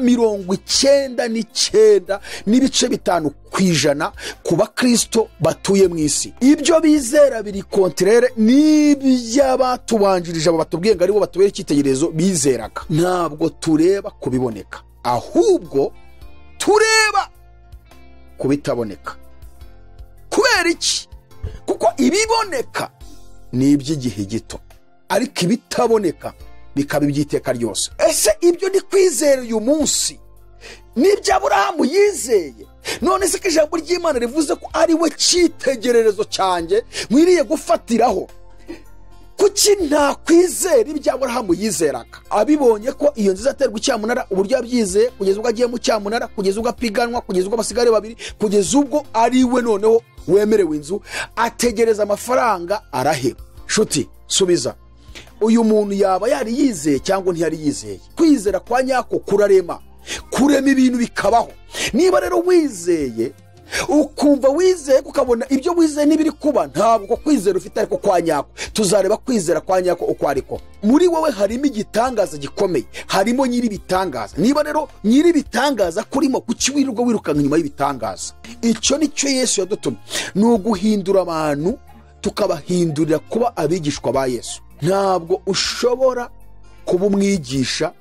99.5% ku bakristo batuye mu isi. Ibyo bizera biri contraire n'iby'abatubanjirije, abo batubwiye ngo aribo batubera icyitegererezo bizeraga. Ntabwo tureba kubiboneka, ahubwo tureba kubitaboneka. Kubera iki? Kuko ibiboneka ni iby'igihe gito, ariko ibitaboneka bikaba iby'iteka ryose. Ese ibyo ni kwizera uyu munsi n'ibyo Aburahamu yizeye? None se ko ijambo ry'Imana rivuze ko ari we cyitegererezo cyanjye nkwiriye gufatiraho, kuki ntakwizera ibyo Aburahamu yizeraga? Abibonye ko iyo nzu izaterwa icyamunara, uburyo yabyizeye kugeza ubwo agiye mu cyamunara, kugeza ubwo apiganwa, kugeza ubwo abasigare babiri, kugeza ubwo ari we noneho wemerewe inzu, ategereza amafaranga araheba. Nshuti, subiza, uyu muntu yaba yari yizeye cyangwa ntiyari yizeye? Kwizera kwa nyako kurarema, kurema ibintu bikabaho. Niba rero wizeye, ukumva wizeye, ukabona ibyo wizeye n'ibiri kuba, ntabwo kwizera ufite ariko kwa nyako. Tuzareba kwizera kwa nyako uko ariko. Muri wowe harimo igitangaza gikomeye, harimo nyir'ibitangaza. Niba rero nyir'ibitangaza kurimo, kuki wirirwa wirukanka inyuma y'ibitangaza? Icyo nicyo Yesu yadutumye, ni uguhindura abantu, tukabahindurira kuba abigishwa ba Yesu. Ntabwo ushobora kuba umwigisha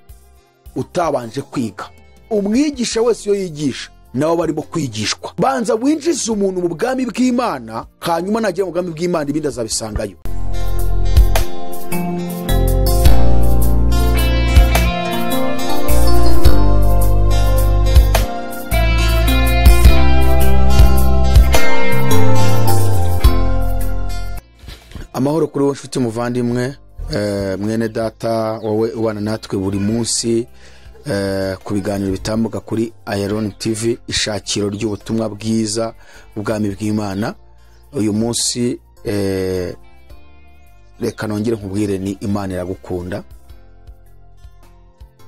utabanje kwiga. Umwigisha wese iyo yigisha nabo barimo kwigishwa. Banza winjize umuntu mu bwami bw'Imana, hanyuma nagera mu bwami bw'Imana ibindi azabisangayo. Amahoro kuri wowe nshuti muvandimwe, mwene data, wowe ubana natwe buri munsi ku biganiro bitambuka kuri Iron TV, ishakiro ry'ubutumwa bwiza ubwami bw'Imana. Uyu munsi reka nongere nkubwire ni Imana iragukunda.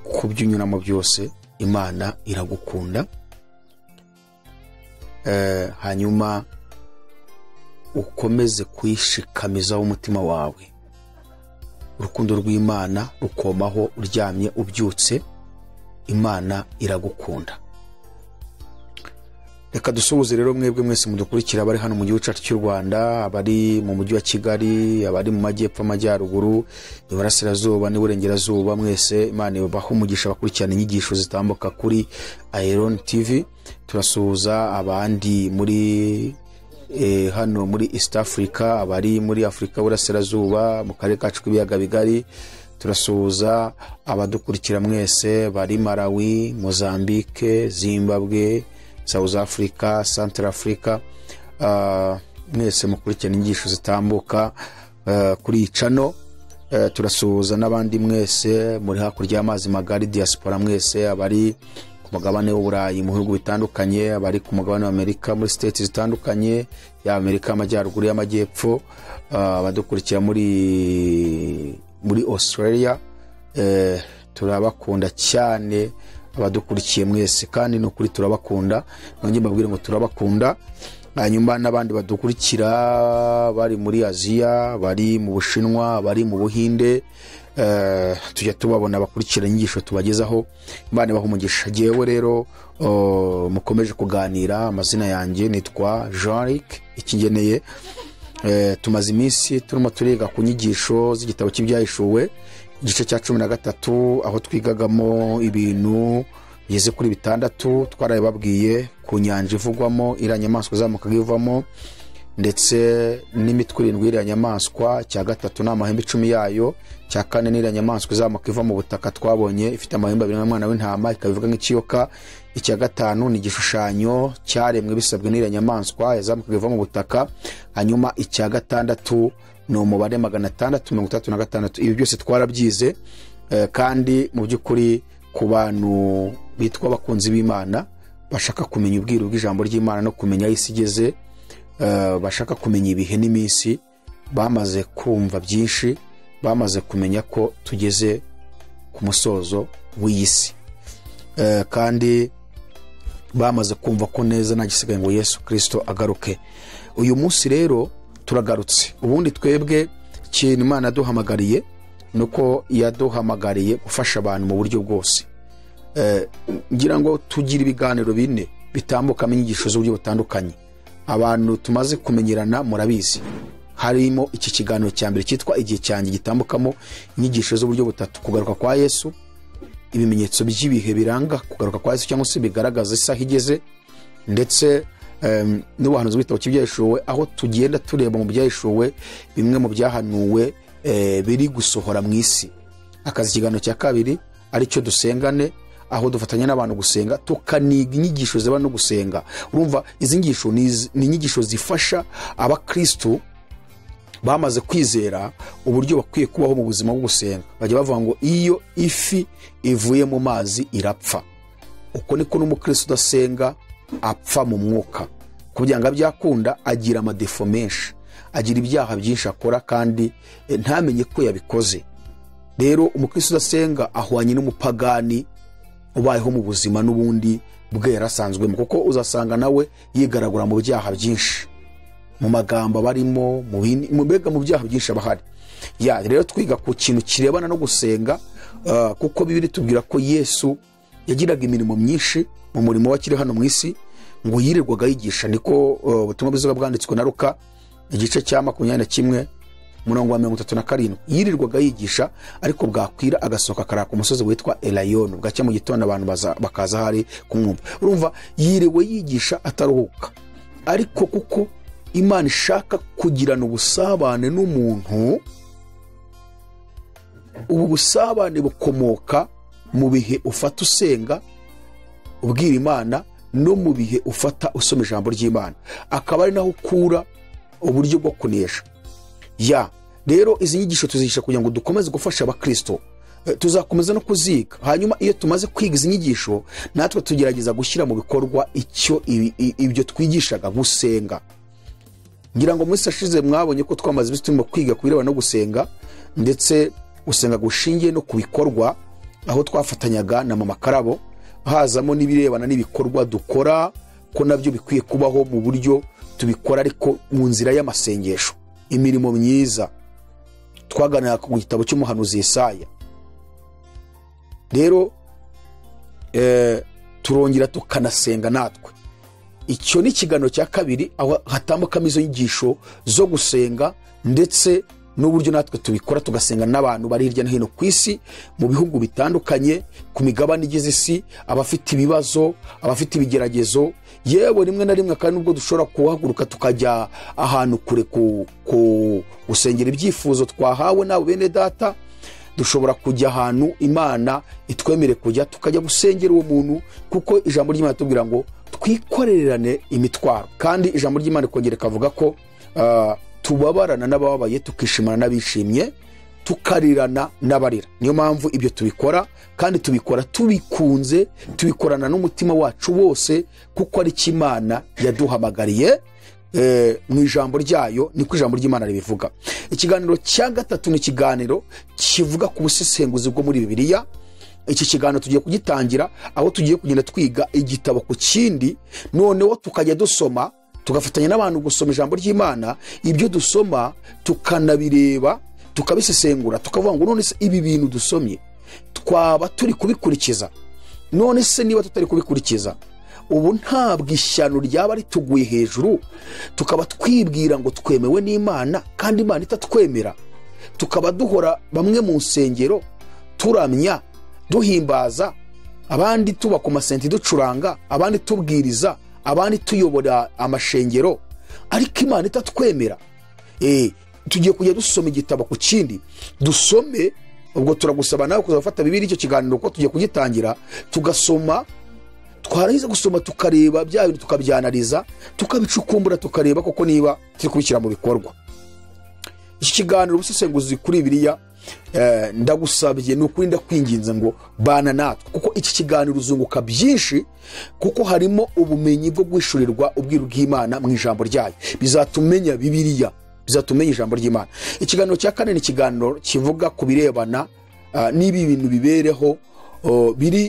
Ku byo unyuramo byose Imana iragukunda. Hanyuma ukomeze kuyishikamizaho umutima wawe. Urukundo rw'Imana rukomaho uryamye ubyutse. Imana iragukunda. Reka dusuhuze rero mwebwe mwese mudukurikira, abari hano mu gihugu cyacu cy'u Rwanda, abari mu mujyi wa Kigali, abari mu majyepfo, amajyaruguru, iburasirazuba n'iburengerazuba, mwese Imana ibahe umugisha bakurikirana inyigisho zitambuka kuri Iron TV. Turasuhuza abandi muri hano muri East Africa, abari muri Afrika burasirazuba, mu karere kacu k'ibiyaga bigari. Turasuhuza abadukurikira mwese bari Malawi, Mozambique, Zimbabwe, South Africa, Central Africa. Mwese mukurikirana inyigisho zitambuka kuri icano. Turasuhuza n'abandi mwese muri hakurya y'amazi magari, diaspora mwese, abari ku mugabane w'Uburayi mu bihugu bitandukanye, abari ku mugabane w'Amerika muri states zitandukanye, ya Amerika y'Amajyaruguru, y'Amajyepfo, abadukurikira muri Australia. Turabakunda cyane abadukurikiye mwese, kandi ni ukuri turabakunda. Nongeye mbabwire ngo turabakunda. Hanyuma n'abandi badukurikira bari muri Aziya, bari mu Bushinwa, bari mu Buhinde, tujya tubabona bakurikira inyigisho tubagezaho. Imana ibahe umugisha. Jewe rero mukomeje kuganira, amazina yanjye nitwa Jean-Luc Ikingeneye. Tumaze iminsi turimo turiga ku nyigisho z'igitabo cy'Ibyahishuwe, igice cya 13, aho twigagamo ibintu bigeze kuri 6. Twarababwiye ku nyanja ivugwamo iriya nyamaswa izamuka ivamo, ndetse n'imitwe 7 y'iriya nyamaswa. Cya 3 ni amahembe 10 yayo, cya 4 ni iriya nyamaswa izamuka iva mu butaka twabonye ifite amahembe abiri n'umwana w'intama, ikaba ivuga nk'ikiyoka. Icya 5 ni igishushanyo cyaremwe bisabwe n'iriya nyamaswa yazamuka iva mu butaka. Hanyuma icya 6 ni umubare 636. Ibi byose twarabyize, kandi mu by'ukuri ku bantu bitwa abakunzi b'Imana bashaka kumenya ubwiru bw'ijambo ry'Imana no kumenya aho isi igeze, bashaka kumenya ibihe n'iminsi, bamaze kumva byinshi, bamaze kumenya ko tugeze ku musozo w'iyi si, kandi bamaze kumva ko neza nta gisigaye ngo Yesu Kristo agaruke. Uyu munsi rero turagarutse. Ubundi twebwe ikintu Imana yaduhamagariye nuko yaduhamagariye gufasha abantu mu buryo bwose. Ngira ngo tugira ibiganiro bine bitambukamo inyigisho z'uburyo butandukanye. Abantu tumaze kumenyerana murabizi, harimo iki kiganiro cya mbere cyitwa Igihe Cyanjye, gitambukamo inyigisho z'uburyo butatu: kugaruka kwa Yesu, ibimenyetso by'ibihe biranga kugaruka kwa Yesu cyangwa se bigaragaza isaha igeze, ndetse n'ubuhanuzi bw'igitabo cy'Ibyahishuwe, aho tugenda tureba mu byahishuwe bimwe mu byahanuwe biri gusohora mu isi. Akaza ikiganiro cya kabiri aricyo Dusengane, aho dufatanya n'abantu gusenga, tukaniga inyigisho ziba no gusenga. Urumva izi nyigisho ni inyigisho zifasha abakristu bamaze kwizera uburyo bakwiye kubaho mu buzima bwo gusenga. Bajya bavuga ngo iyo ifi ivuye mu mazi irapfa, uko niko n'umukristo udasenga apfa mu mwuka. Kugira ngo abyakunda agira amadefo menshi, agira ibyaha byinshi akora kandi ntamenye ko yabikoze. Rero umukristo udasenga ahwanye n'umupagani ubayeho mu buzima n'ubundi bwe yarasanzwemo, kuko uzasanga nawe yigaragura mu byaha byinshi, mu magambo barimo, mu mbega mu byaha byinshi abahari. Ya rero twiga ku kintu kirebana no gusenga, kuko Bibiliya itubwira ko Yesu yagiraga imirimo myinshi mu murimo wakiri hano mu isi, ngo yirirwaga yigisha. Niko ubutumwa bwiza bwanditswe na Luka igice cya 21 umurongo wa 37. Yirirwaga yigisha, ariko bwakwira agasohoka akarara ku musozi witwa Elayono, bwacya mu gitondo abantu bakaza hari kumwumva. Urumva yiriwe yigisha ataruhuka, ariko kuko Imana ishaka kugirana ubusabane n'umuntu, ubu busabane bukomoka mu bihe ufata usenga ubwira Imana, no mu bihe ufata usoma ijambo ry'Imana, akaba ari naho ukura uburyo bwo kunesha. Ya rero izi nyigisho tuzigisha kugira ngo dukomeze gufasha abakristo, tuzakomeza no kuziga. Hanyuma iyo tumaze kwiga izi nyigisho, natwe tugerageza gushyira mu bikorwa icyo ibyo twigishaga, gusenga. Ngira ngo muri sashize mwabonye ko twamaze iminsi turimo kwiga ku birebana no gusenga, ndetse gusenga gushingiye no ku bikorwa, aho twafatanyaga na Mama Karabo, hazamo n'ibirebana n'ibikorwa dukora, ko nabyo bikwiye kubaho mu buryo tubikora ariko mu nzira y'amasengesho, imirimo myiza. Twaganira ku gitabo cy'umuhanuzi Yesaya. Rero turongera tukanasenga natwe. Icyo ni ikiganiro cya kabiri, aho hatambukamo izo nyigisho zo gusenga ndetse n'uburyo natwe tubikora, tugasenga n'abantu bari hirya no hino ku isi, mu bihugu bitandukanye, ku migabane igize isi, abafite ibibazo, abafite ibigeragezo. Yewe rimwe na rimwe kandi nubwo dushobora kuhaguruka tukajya ahantu kure ku gusengera ibyifuzo twahawe n'abo bene data, dushobora kujya ahantu Imana itwemere kujya, tukajya gusengera uwo muntu, kuko ijambo ry'Imana tubwira ngo twikorerane imitwaro. Kandi ijambo ry'Imana rikongera rikavuga ko tubabarana n'abababaye, tukishimana n'abishimye, tukarirana n'abarira. Niyo mpamvu ibyo tubikora, kandi tubikora tubikunze, tubikorana n'umutima wacu wose, kuko ari Imana yaduhamagariye mu ijambo ryayo, niko ijambo ry'Imana ribivuga. Ikiganiro cya gatatu ni ikiganiro kivuga ku busesenguzi bwo muri Bibiliya. Iki kiganiro tugiye kugitangira, aho tugiye kugenda twiga igitabo ku kindi, noneho tukajya dusoma, tugafatanya n'abantu gusoma ijambo ry'Imana, ibyo dusoma tukanabireba, tukabisesengura, tukavuga ngo none se ibi bintu dusomye twaba turi kubikurikiza? None se niba tutari kubikurikiza, ubu ntabwo ishyano ryaba rituguye hejuru, tukaba twibwira ngo twemewe n'Imana kandi Imana itatwemera, tukaba duhora bamwe mu nsengero turamya duhimbaza, abandi tuba ku masenti ducuranga, abandi tubwiriza, abandi tuyobora amashengero, ariko Imana itatwemera. Tugiye kujya dusoma igitabo ku kindi, dusome. Ubwo turagusaba nawe kuzafata Bibiliya icyo kiganiro ko tugiye kugitangira, tugasoma, twarangiza gusoma tukareba bya bintu, tukabyanaliza, tukabicukumbura, tukareba koko niba turi kubishyira mu bikorwa. Iki kiganiro ubusesenguzi kuri Bibiliya, ndagusabye ni ukuri, ndakwinginze ngo bana natwe, kuko iki kiganiro uzunguka byinshi, kuko harimo ubumenyi bwo guhishurirwa ubwiru bw'Imana mu ijambo ryayo. Bizatumenya Bibiliya, bizatumenya ijambo ry'Imana. Ikiganiro cya kane ni ikiganiro kivuga ku birebana n'ibi bintu bibereho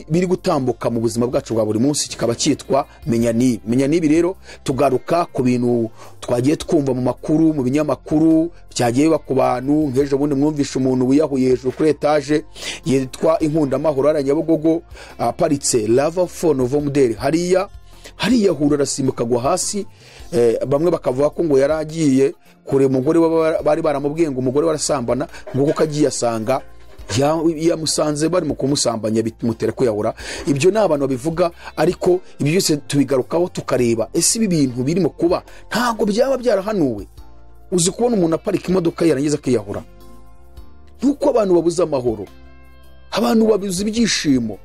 biri gutambuka mu buzima bwacu bwa buri munsi, kikaba cyitwa Menya Nibi. Menya Nibi rero tugaruka ku bintu twagiye twumva mu makuru, mu binyamakuru byagiye biba ku bantu. Nk'ejo bundi mwumvishe umuntu wiyahuye hejuru kuri etaje yitwa Inkundamahoro hariya Nyabugogo, aparitse RAV4 nouveau modèle hariya, hariyahura arasimbuka agwa hasi. Bamwe bakavuga ko ngo yari agiye kureba umugore we, bari baramubwiye ngo umugore we arasambana, ngo kuko agiye asanga yamusanze bari mu kumusambanya, bimutera kwiyahura. Ibyo ni abantu babivuga, ariko ibyo byose tubigarukaho tukareba ese ibi bintu birimo kuba ntabwo byaba byarahanuwe. Uzi kubona umuntu aparika imodoka yarangiza akiyahura? Nuko abantu babuze amahoro, abantu babuze ibyishimo,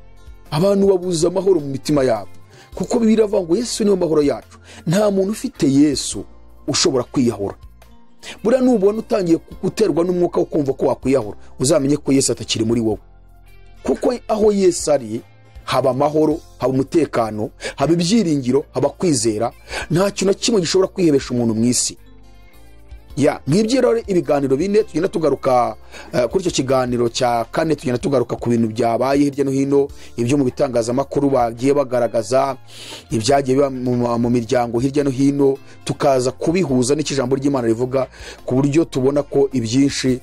abantu babuze amahoro mu mitima yabo, kuko Bibiliya iravuga ngo Yesu niwe mahoro yacu. Nta muntu ufite Yesu ushobora kwiyahura. Buriya nubona utangiye guterwa n'umwuka wo kumva ko wakwiyahura, uzamenye ko Yesu atakiri muri wowe, kuko aho Yesu ari haba amahoro, haba umutekano, haba ibyiringiro, haba kwizera. Nta kintu na kimwe gishobora kwihebesha umuntu mu isi. Ya ngibyo rero ibiganiro bine tugenda tugaruka kuri icyo kiganiro cya kane, tugenda tugaruka ku bintu byabaye hirya no hino, ibyo mu bitangazamakuru bagiye bagaragaza, ibyagiye biba mu miryango hirya no hino, tukaza kubihuza n'icyo ijambo ry'Imana rivuga, ku buryo tubona ko ibyinshi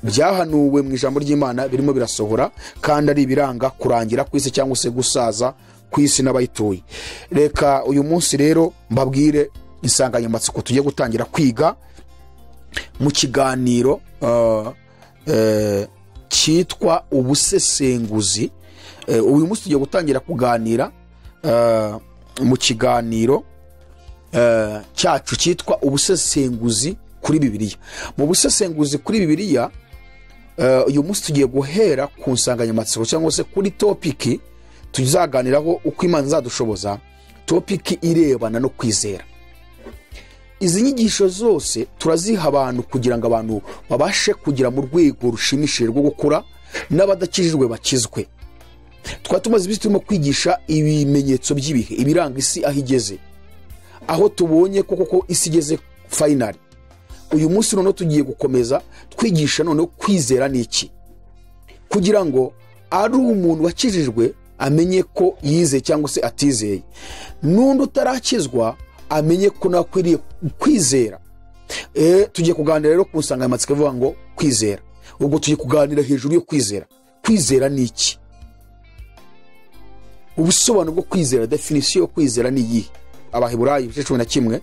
byahanuwe mu ijambo ry'Imana birimo birasohora, kandi ari ibiranga kurangira kw'isi cyangwa se gusaza kw'isi n'abayituye. Reka uyu munsi rero mbabwire insanganyamatsiko tugiye gutangira kwiga mu kiganiro cyitwa ubusesenguzi. Uyu munsi tugiye gutangira kuganira mu kiganiro cyacu cyitwa ubusesenguzi kuri Bibiliya. Mu busesenguzi kuri Bibiliya, uyu munsi tugiye guhera ku nsanganyamatsiko cyangwa se kuri topiki tuzaganiraho uko Imana izadushoboza, topiki irebana no kwizera. Izi nyigisho zose turaziha abantu kugira ngo abantu babashe kugira mu rwego rushimishije rwo gukura, n'abadakijijwe bakizwe. Twari tumaze iminsi turimo kwigisha ibimenyetso by'ibihe, ibiranga isi aho igeze, aho tubonye ko koko isi igeze finali. Uyu munsi noneho tugiye gukomeza twigisha noneho kwizera ni iki, kugira ngo ari umuntu wakijijwe amenye ko yizeye cyangwa se atizeye, n'undi utarakizwa amenye ko nakwiriye kwizera. Tugiye kuganira rero ku nsanganyamatsiko ivuga ngo kwizera. Ubwo tugiye kuganira hejuru yo kwizera. Kwizera ni iki? Ubusobanuro bwo kwizera, definisiyo yo kwizera ni iyihe? Abaheburayo ibice 11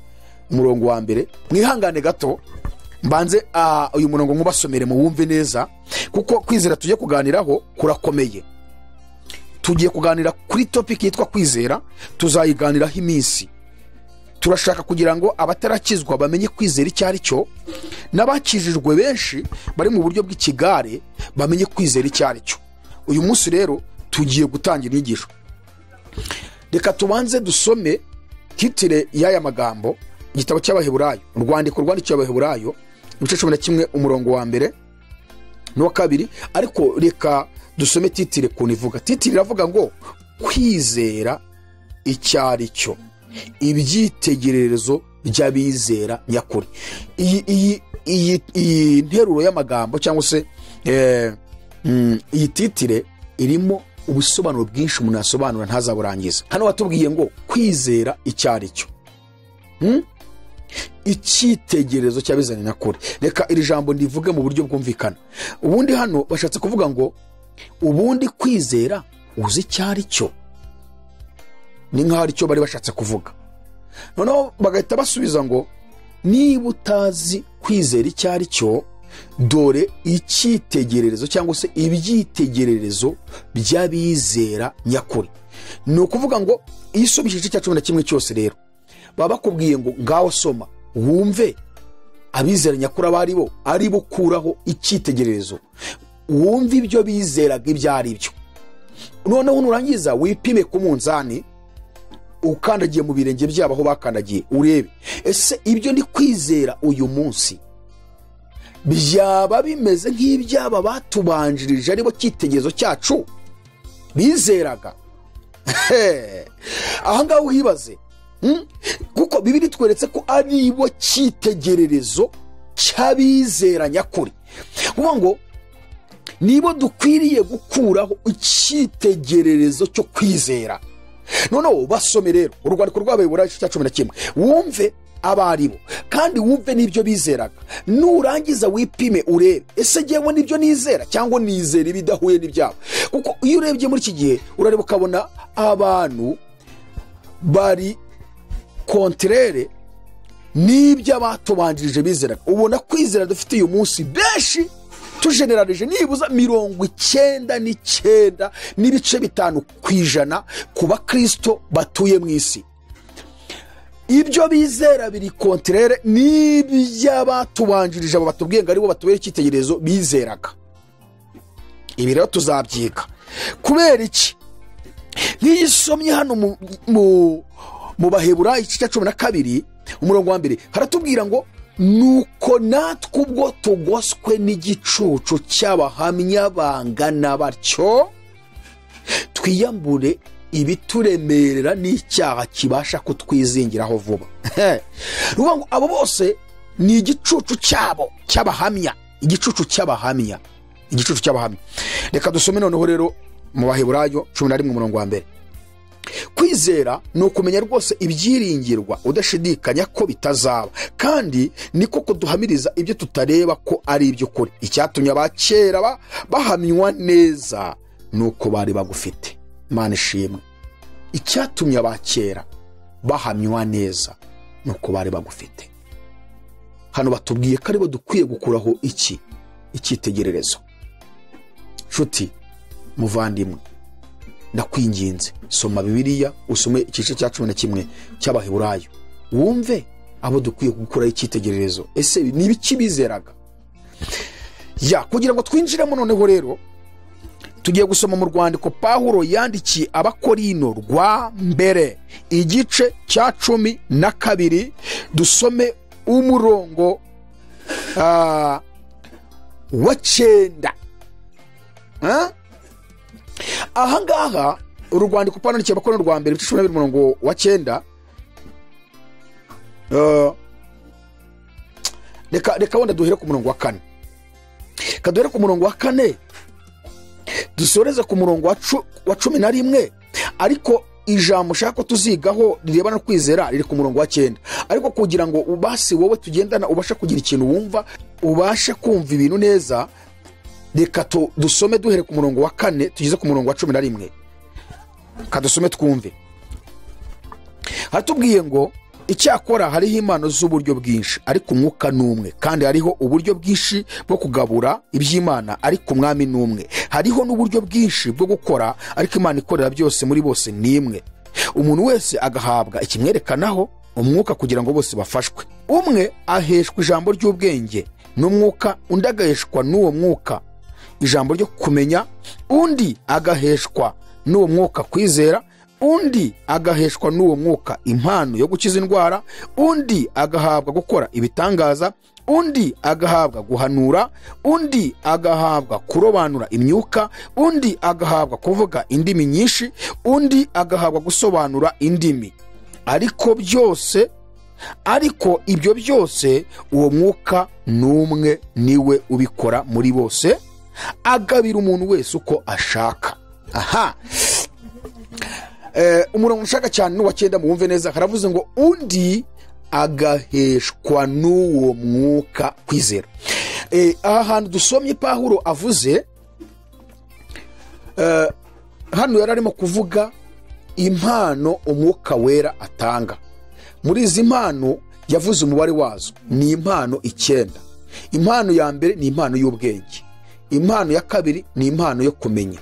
umurongo wa mbere. Mwihangane gato mbanze uyu murongo nkubasomere muwumve neza, kuko kwizera tugiye kuganiraho kurakomeye. Tugiye kuganira kuri topic yitwa kwizera, tuzayiganiraho iminsi. Turashaka kugira ngo abatarakizwa bamenye kwizera icyo ari cyo, n'abakijijwe benshi bari mu buryo bw'ikigare bamenye kwizera icyo ari cyo. Uyu munsi rero tugiye gutangira inyigisho. Reka tubanze dusome titire y'aya magambo, igitabo cy'Abaheburayo, urwandiko rwandikiwe Abaheburayo, ibice 11 umurongo wa mbere n'uwa kabiri. Ariko reka dusome titire ukuntu ivuga. Titire iravuga ngo kwizera icyo ari cyo, ibyitegererezo by'abizera nyakuri. Iyi nteruro y'amagambo cyangwa se iyi titire irimo ubusobanuro bwinshi umuntu yasobanura ntazaburangiza. Hano batubwiye ngo kwizera icyo ari cyo, icyitegererezo cy'abizera nyakuri. Reka iri jambo ndivuge mu buryo bwumvikana. Ubundi hano bashatse kuvuga ngo ubundi kwizera uzi icyo ari cyo, ni nkaho ari cyo bari bashatse kuvuga. Noneho bagahita basubiza ngo niba utazi kwizera icyo ari cyo, dore icyitegererezo cyangwa se ibyitegererezo by'abizera nyakuri. Ni ukuvuga ngo iyo usomye igice cya 11 cyose rero, baba bakubwiye ngo ngaho soma wumve abizera nyakuri abo ari bo, ari bo kuraho icyitegererezo, wumve ibyo bizeraga ibyo ari byo. Noneho nurangiza wipime ku munzani ukandagiye mu birenge byabo aho bakandagiye, urebe ese ibyo ndi kwizera uyu munsi byaba bimeze nk'ibyaba batubanjirije aribo cyitegererezo cyacu bizeraga. Aha ngaho uhibaze, kuko Bibiliya itweretse ko aribo cyitegererezo cy'abizera nyakuri. Kuvuga ngo Nibo dukwiriye gukuraho icyitegererezo cyo kwizera. Noneho basome rero urwandiko rw'Abaheburayo igice cya 11, wumve abaribo kandi wumve n'ibyo bizeraga. Nurangiza wipime urebe, ese jyewe nibyo nizera cyangwa nizera ibidahuye n'ibyabo? Kuko iyo urebye muri iki gihe urareba ukabona abantu bari kontrere n'ibyo abatubanjirije bizeraga. Ubona kwizera dufite uyu munsi benshi tugeneralije nibuza 99.5% ku bakristo batuye mu isi, ibyo bizera biri kontrere n'iby'abatubanjirije abo batubwiye ngo aribo batubere icyitegererezo bizeraga. Ibi rero tuzabyiga. Kubera iki? Nk'iyo usomye hano mu Baheburayo igice cya 12 umurongo wa 1, haratubwira ngo nuko natwe ubwo tugoswe n'igicucu cy'abahamya bangana batyo, twiyambure ibituremerera n'icyaha kibasha kutwizingiraho vuba. Ruvuga ngo abo bose ni igicucu cyabo cy'abahamya, igicucu cy'abahamya, igicucu cy'abahamya. Reka dusome noneho rero mu Baheburayo 11 umurongo wa 1. Kwizera ni ukumenya rwose ibyiringirwa udashidikanya ko bitazaba, kandi niko kuduhamiriza ibyo tutareba ko ari iby'ukuri. Icyatumye abakera bahamywa neza nuko bari bagufite. Imana ishimwe. Icyatumye abakera bahamywa neza nuko bari bagufite. Hano batubwiye ko aribo dukwiye gukuraho iki icyitegererezo. Nshuti muvandimwe, ndakwinginze soma Bibiliya, usome igice cya 11 cy'Abaheburayo, wumve abo dukwiye gukuraho icyitegererezo. Ese ni ibiki bizeraga? Ya kugira ngo twinjiremo noneho rero tugiye gusoma mu rwandiko Pawulo yandikiye Abakorino rwa mbere igice cya 12, dusome umurongo wa 9. Aha ngaha uru rwandiko Pawulo yandikiye Abakorino rwa mbere igice 12 umurongo wa 9, reka wenda duhere ku murongo wa 4. Kaduhere ku murongo wa 4 dusoreze ku murongo wa 11, ariko ijambo ushaka ko tuzigaho rirebana no kwizera riri ku murongo wa 9. Ariko kugira ngo ubase wowe tugendana ubashe kugira ikintu wumva, ubashe kumva ibintu neza, reka dusome duhere ku murongo wa 4 tugeze ku murongo wa 11. Kadusome twumve. Haratubwiye ngo icyakora hariho impano z'uburyo bwinshi, ariko umwuka ni umwe, kandi hariho uburyo bwinshi bwo kugabura iby'Imana, ariko umwami ni umwe. Hariho n'uburyo bwinshi bwo gukora, ariko Imana ikorera byose muri bose ni imwe. Umuntu wese agahabwa ikimwerekanaho umwuka kugira ngo bose bafashwe. Umwe aheshwa ijambo ry'ubwenge n'umwuka, undi agaheshwa n'uwo mwuka ijambo ryo kumenya, undi agaheshwa n'uwo mwuka kwizera, undi agaheshwa n'uwo mwuka impano yo gukiza indwara, undi agahabwa gukora ibitangaza, undi agahabwa guhanura, undi agahabwa kurobanura imyuka, undi agahabwa kuvuga indimi nyinshi, undi agahabwa gusobanura indimi. Ariko ibyo byose uwo mwuka n'umwe niwe ubikora muri bose, agabira umuntu wese uko ashaka. Aha umurongo nshaka cyane n'uwa 9, muwumve neza. Haravuze ngo undi agaheshwa n'uwo mwuka kwizera. Aha hantu dusomye Pawulo avuze, hano yari arimo kuvuga impano umwuka wera atanga. Muri izi mpano yavuze umubare wazo, ni impano 9. Impano ya mbere ni impano y'ubwenge, impano ya kabiri ni impano yo kumenya,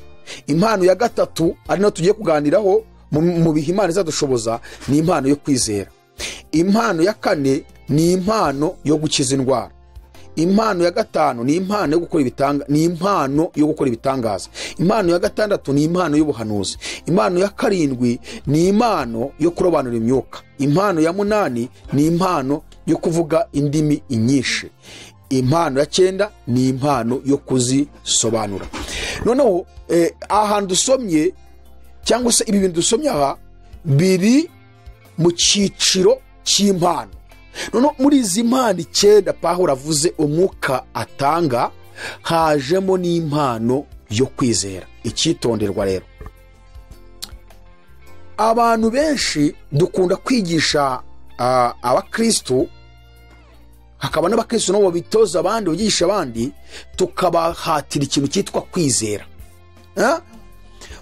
impano ya gatatu ari nayo tugiye kuganiraho mu bihe Imana izadushoboza ni impano yo kwizera, impano ya kane ni impano yo gukiza indwara, impano ya gatanu ni impano yo gukora ibitanga, ni impano yo gukora ibitangaza, impano ya gatandatu ni impano y'ubuhanuzi, impano ya karindwi ni impano yo kurobanura imyuka, impano ya munani ni impano yo kuvuga indimi nyinshi, impano ya 9 ni impano yo kuzisobanura. Noneho ahantu dusomye cyangwa se ibi bintu dusomye aha biri mu cyiciro cy'impano. Noneho muri izi mpano 9 Pawulo avuze umwuka atanga, Hajemo n'impano yo kwizera. Icyitonderwa rero, abantu benshi dukunda kwigisha abakristu, hakaba n'abakristu nabo bitoza abandi, bigisha abandi, tukabahatira ikintu cyitwa kwizera.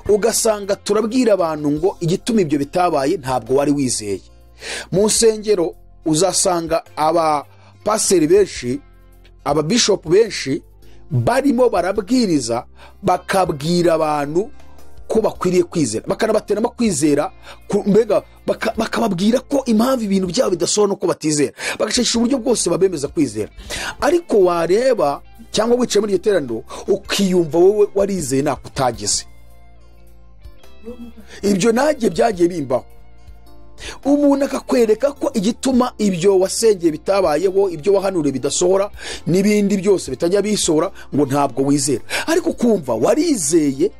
Ugasanga turabwira abantu ngo igituma ibyo bitabaye ntabwo wari wizeye. Mu nsengero uzasanga abapaseri benshi, ababishopu benshi barimo barabwiriza, bakabwira abantu ko bakwiriye kwizera, bakanabateramo kwizera, mbega bakababwira ko impamvu ibintu byabo bidasohora nuko batizera, bagashakisha uburyo bwose babemeza kwizera. Ariko wareba cyangwa wicaye muri iryo teraniro ukiyumva wowe warizeye nako utagize. Ibyo nanjye byagiye bimbaho. Umuntu akakwereka ko igituma ibyo wasengeye bitabayeho, ibyo wahanuriye bidasohora, n'ibindi byose bitajya bisohora, ngo ntabwo wizera. Ariko ukumva warizeye,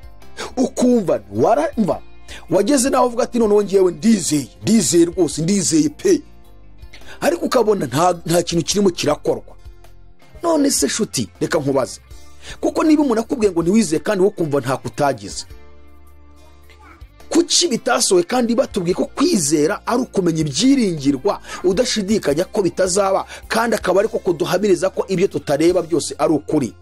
ukumva waramva wageze naho uvuga ati noneho ngewe ndizeye, ndizeye rwose, ndizeye pe. Ariko ukabona nta kintu kirimo kirakorwa. None se shuti, reka nkubaze, kuko niba umuntu akubwiye ngo ntiwizeye kandi wowe ukumva ntako utagize, kuki bitasohoye kandi batubwiye ko kwizera ari ukumenya ibyiringirwa udashidikanya ko bitazaba, kandi akaba ariko kuduhamiriza ko ibyo tutareba byose ari ukuri?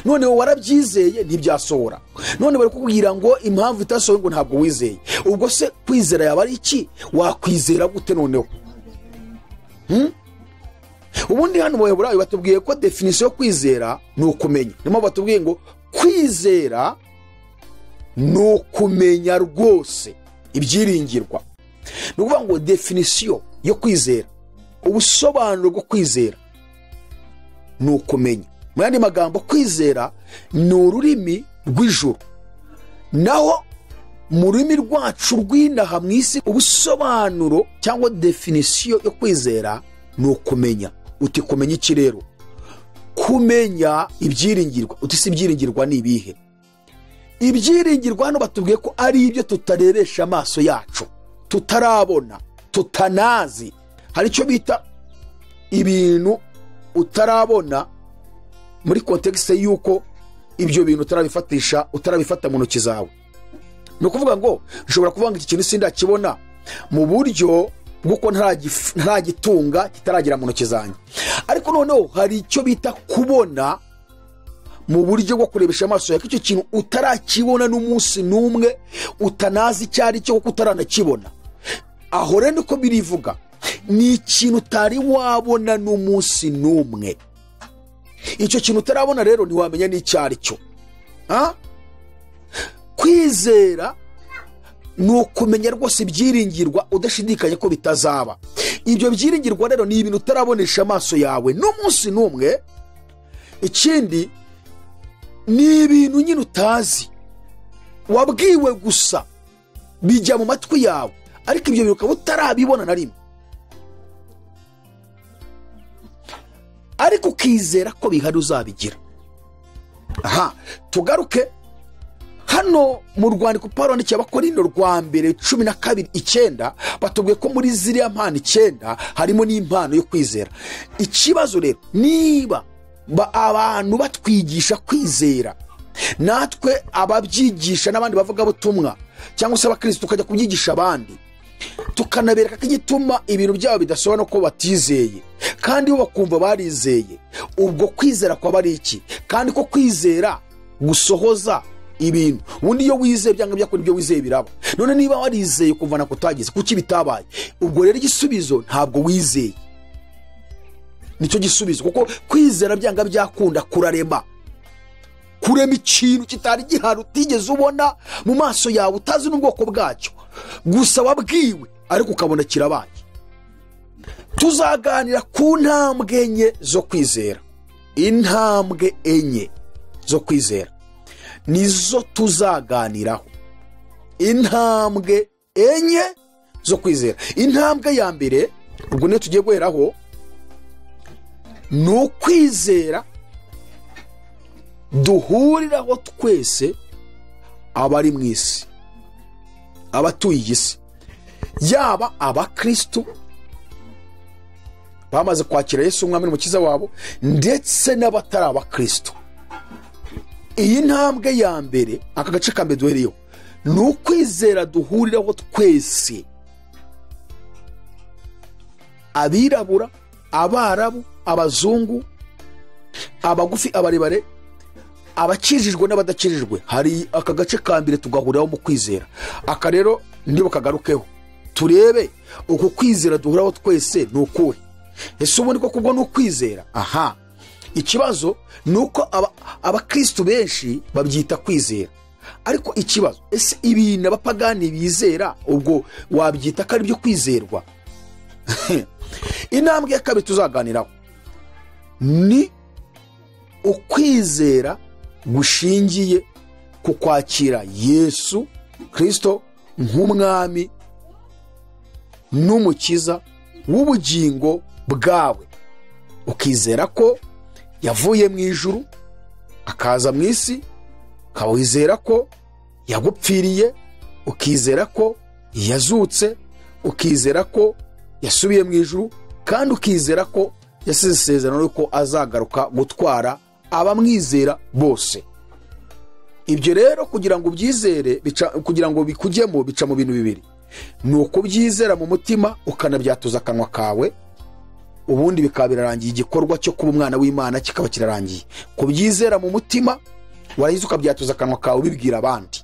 None warabyizeye ntibyasohora, none bari kukubwira ngo impamvu itasohoye ngo ntabwo wizeye. Ubwo se kwizera yaba ari iki? Wakwizera gute noneho? Ubundi hano mu Baheburayo batubwiye ko definisiyo yo kwizera ni ukumenya. Niyo mpamvu batubwiye ngo kwizera ni ukumenya rwose ibyiringirwa. Ni ukuvuga ngo definisiyo yo kwizera, ubusobanuro bwo kwizera ni ukumenya. Mu yandi magambo, kwizera ni ururimi rw'ijuru, naho mu rurimi rwacu rw'inaha mu isi ubusobanuro cyangwa definisiyo yo kwizera ni ukumenya. Uti kumenya iki rero? Kumenya ibyiringirwa. Uti si ibyiringirwa ni ibihe? Ibyiringirwa hano batubwiye ko ari ibyo tutarebesha amaso yacu, tutarabona, tutanazi. Hari icyo bita ibintu utarabona muri kontekste y'uko ibyo bintu utarabifatisha, utarabifata mu ntoki zawe. Ni ukuvuga ngo nshobora kuvuga ngo iki kintu sindakibona mu buryo bw'uko ntaragitunga, kitaragera mu ntoki zanjye. Ariko noneho hari icyo bita kubona mu buryo bwo kurebesha amaso yawe, icyo kintu utarakibona n'umunsi n'umwe, utanazi icyo ari cyo kuko utaranakibona. Aho rero niko birivuga, ni ikintu utari wabona n'umunsi n'umwe. Icyo kintu utarabona rero ntiwamenya n'icyo ari cyo. Kwizera ni ukumenya rwose ibyiringirwa udashidikanya ko bitazaba. Ibyo byiringirwa rero ni ibintu utarabonesha amaso yawe n'umunsi n'umwe. Ikindi ni ibintu nyine utazi, wabwiwe gusa, bijya mu matwi yawe, ariko ibyo bintu ukaba utarabibona na rimwe, ariko ukizera ko bihari uzabigira. Aha tugaruke hano mu rwandiko Pawulo yandikiye Abakorinto rwa mbere 12:9, batubwiye ko muri ziriya mpano 9 harimo n'impano yo kwizera. Ikibazo rero, niba abantu batwigisha kwizera, natwe ababyigisha n'abandi bavuga butumwa cyangwa se abakristo tukajya kubyigisha abandi, tukanabereka ko igituma ibintu byabo bidasohora no ko batizeye, kandi bo bakumva barizeye, ubwo kwizera kwaba ari iki? Kandi ko kwizera gusohoza ibintu. Ubundi iyo wizeye byanga byakora ibyo wizeye biraba. None niba warizeye kumva nako utagize, kuki bitabaye? Ubwo rero igisubizo ntabwo wizeye, nicyo gisubizo. Kuko kwizera byanga byakunda kurarema, kurema ikintu kitari gihari, utigeze ubona mu maso yawe, utazi n'ubwoko bwacyo, gusa wabwiwe ariko ukabona kirabaye. Tuzaganira ku ntambwe enye zo kwizera. Intambwe enye zo kwizera nizo tuzaganiraho. Intambwe enye zo kwizera. Intambwe ya mbere, ubwo niyo tugiye guheraho, ni ukwizera duhuriraho twese abari mu isi, abatuye isi, yaba abakristo bamaze kwakira Yesu umwami n'umukiza wabo, ndetse n'abatari abakristo. Iyi ntambwe ya mbere, aka gace ka mbere duhereyeho, ni ukwizera duhuriraho twese, abirabura, abarabu, abazungu, abagufi, abarebare, abakijijwe n'abadakijijwe. Hari aka gace ka mbere tugahuriraho mu kwizera. Aka rero ndibo kagarukeho, turebe uku kwizera duhuriraho twese ni ukuhe. Ese ubundi ko kubwo ni ukwizera? Aha ikibazo ni uko abakristo benshi babyita kwizera, ariko ikibazo, ese ibintu abapagani bizera ubwo wabyita ko ari byo kwizerwa? Intambwe ya kabiri tuzaganiraho ni ukwizera gushingiye ku kwakira Yesu Kristo nk'umwami n'umukiza w'ubugingo bwawe, ukizera ko yavuye mu ijuru akaza mu isi, ukawizera ko yagupfiriye, ukizera ko yazutse, ukizera ko yasubiye mu ijuru, kandi ukizera ko yasize isezerano ko azagaruka gutwara abamwizera bose. Ibyo rero kugira ngo ubyizere, kugira ngo bikujyemo, bica mu bintu bibiri. Ni ukubyizera mu mutima ukanabyatuza akanwa kawe, ubundi bikaba birarangiye, igikorwa cyo kuba umwana w'Imana kikaba kirarangiye. Kubyizera mu mutima warangiza ukabyatuza akanwa kawe ubibwira abandi.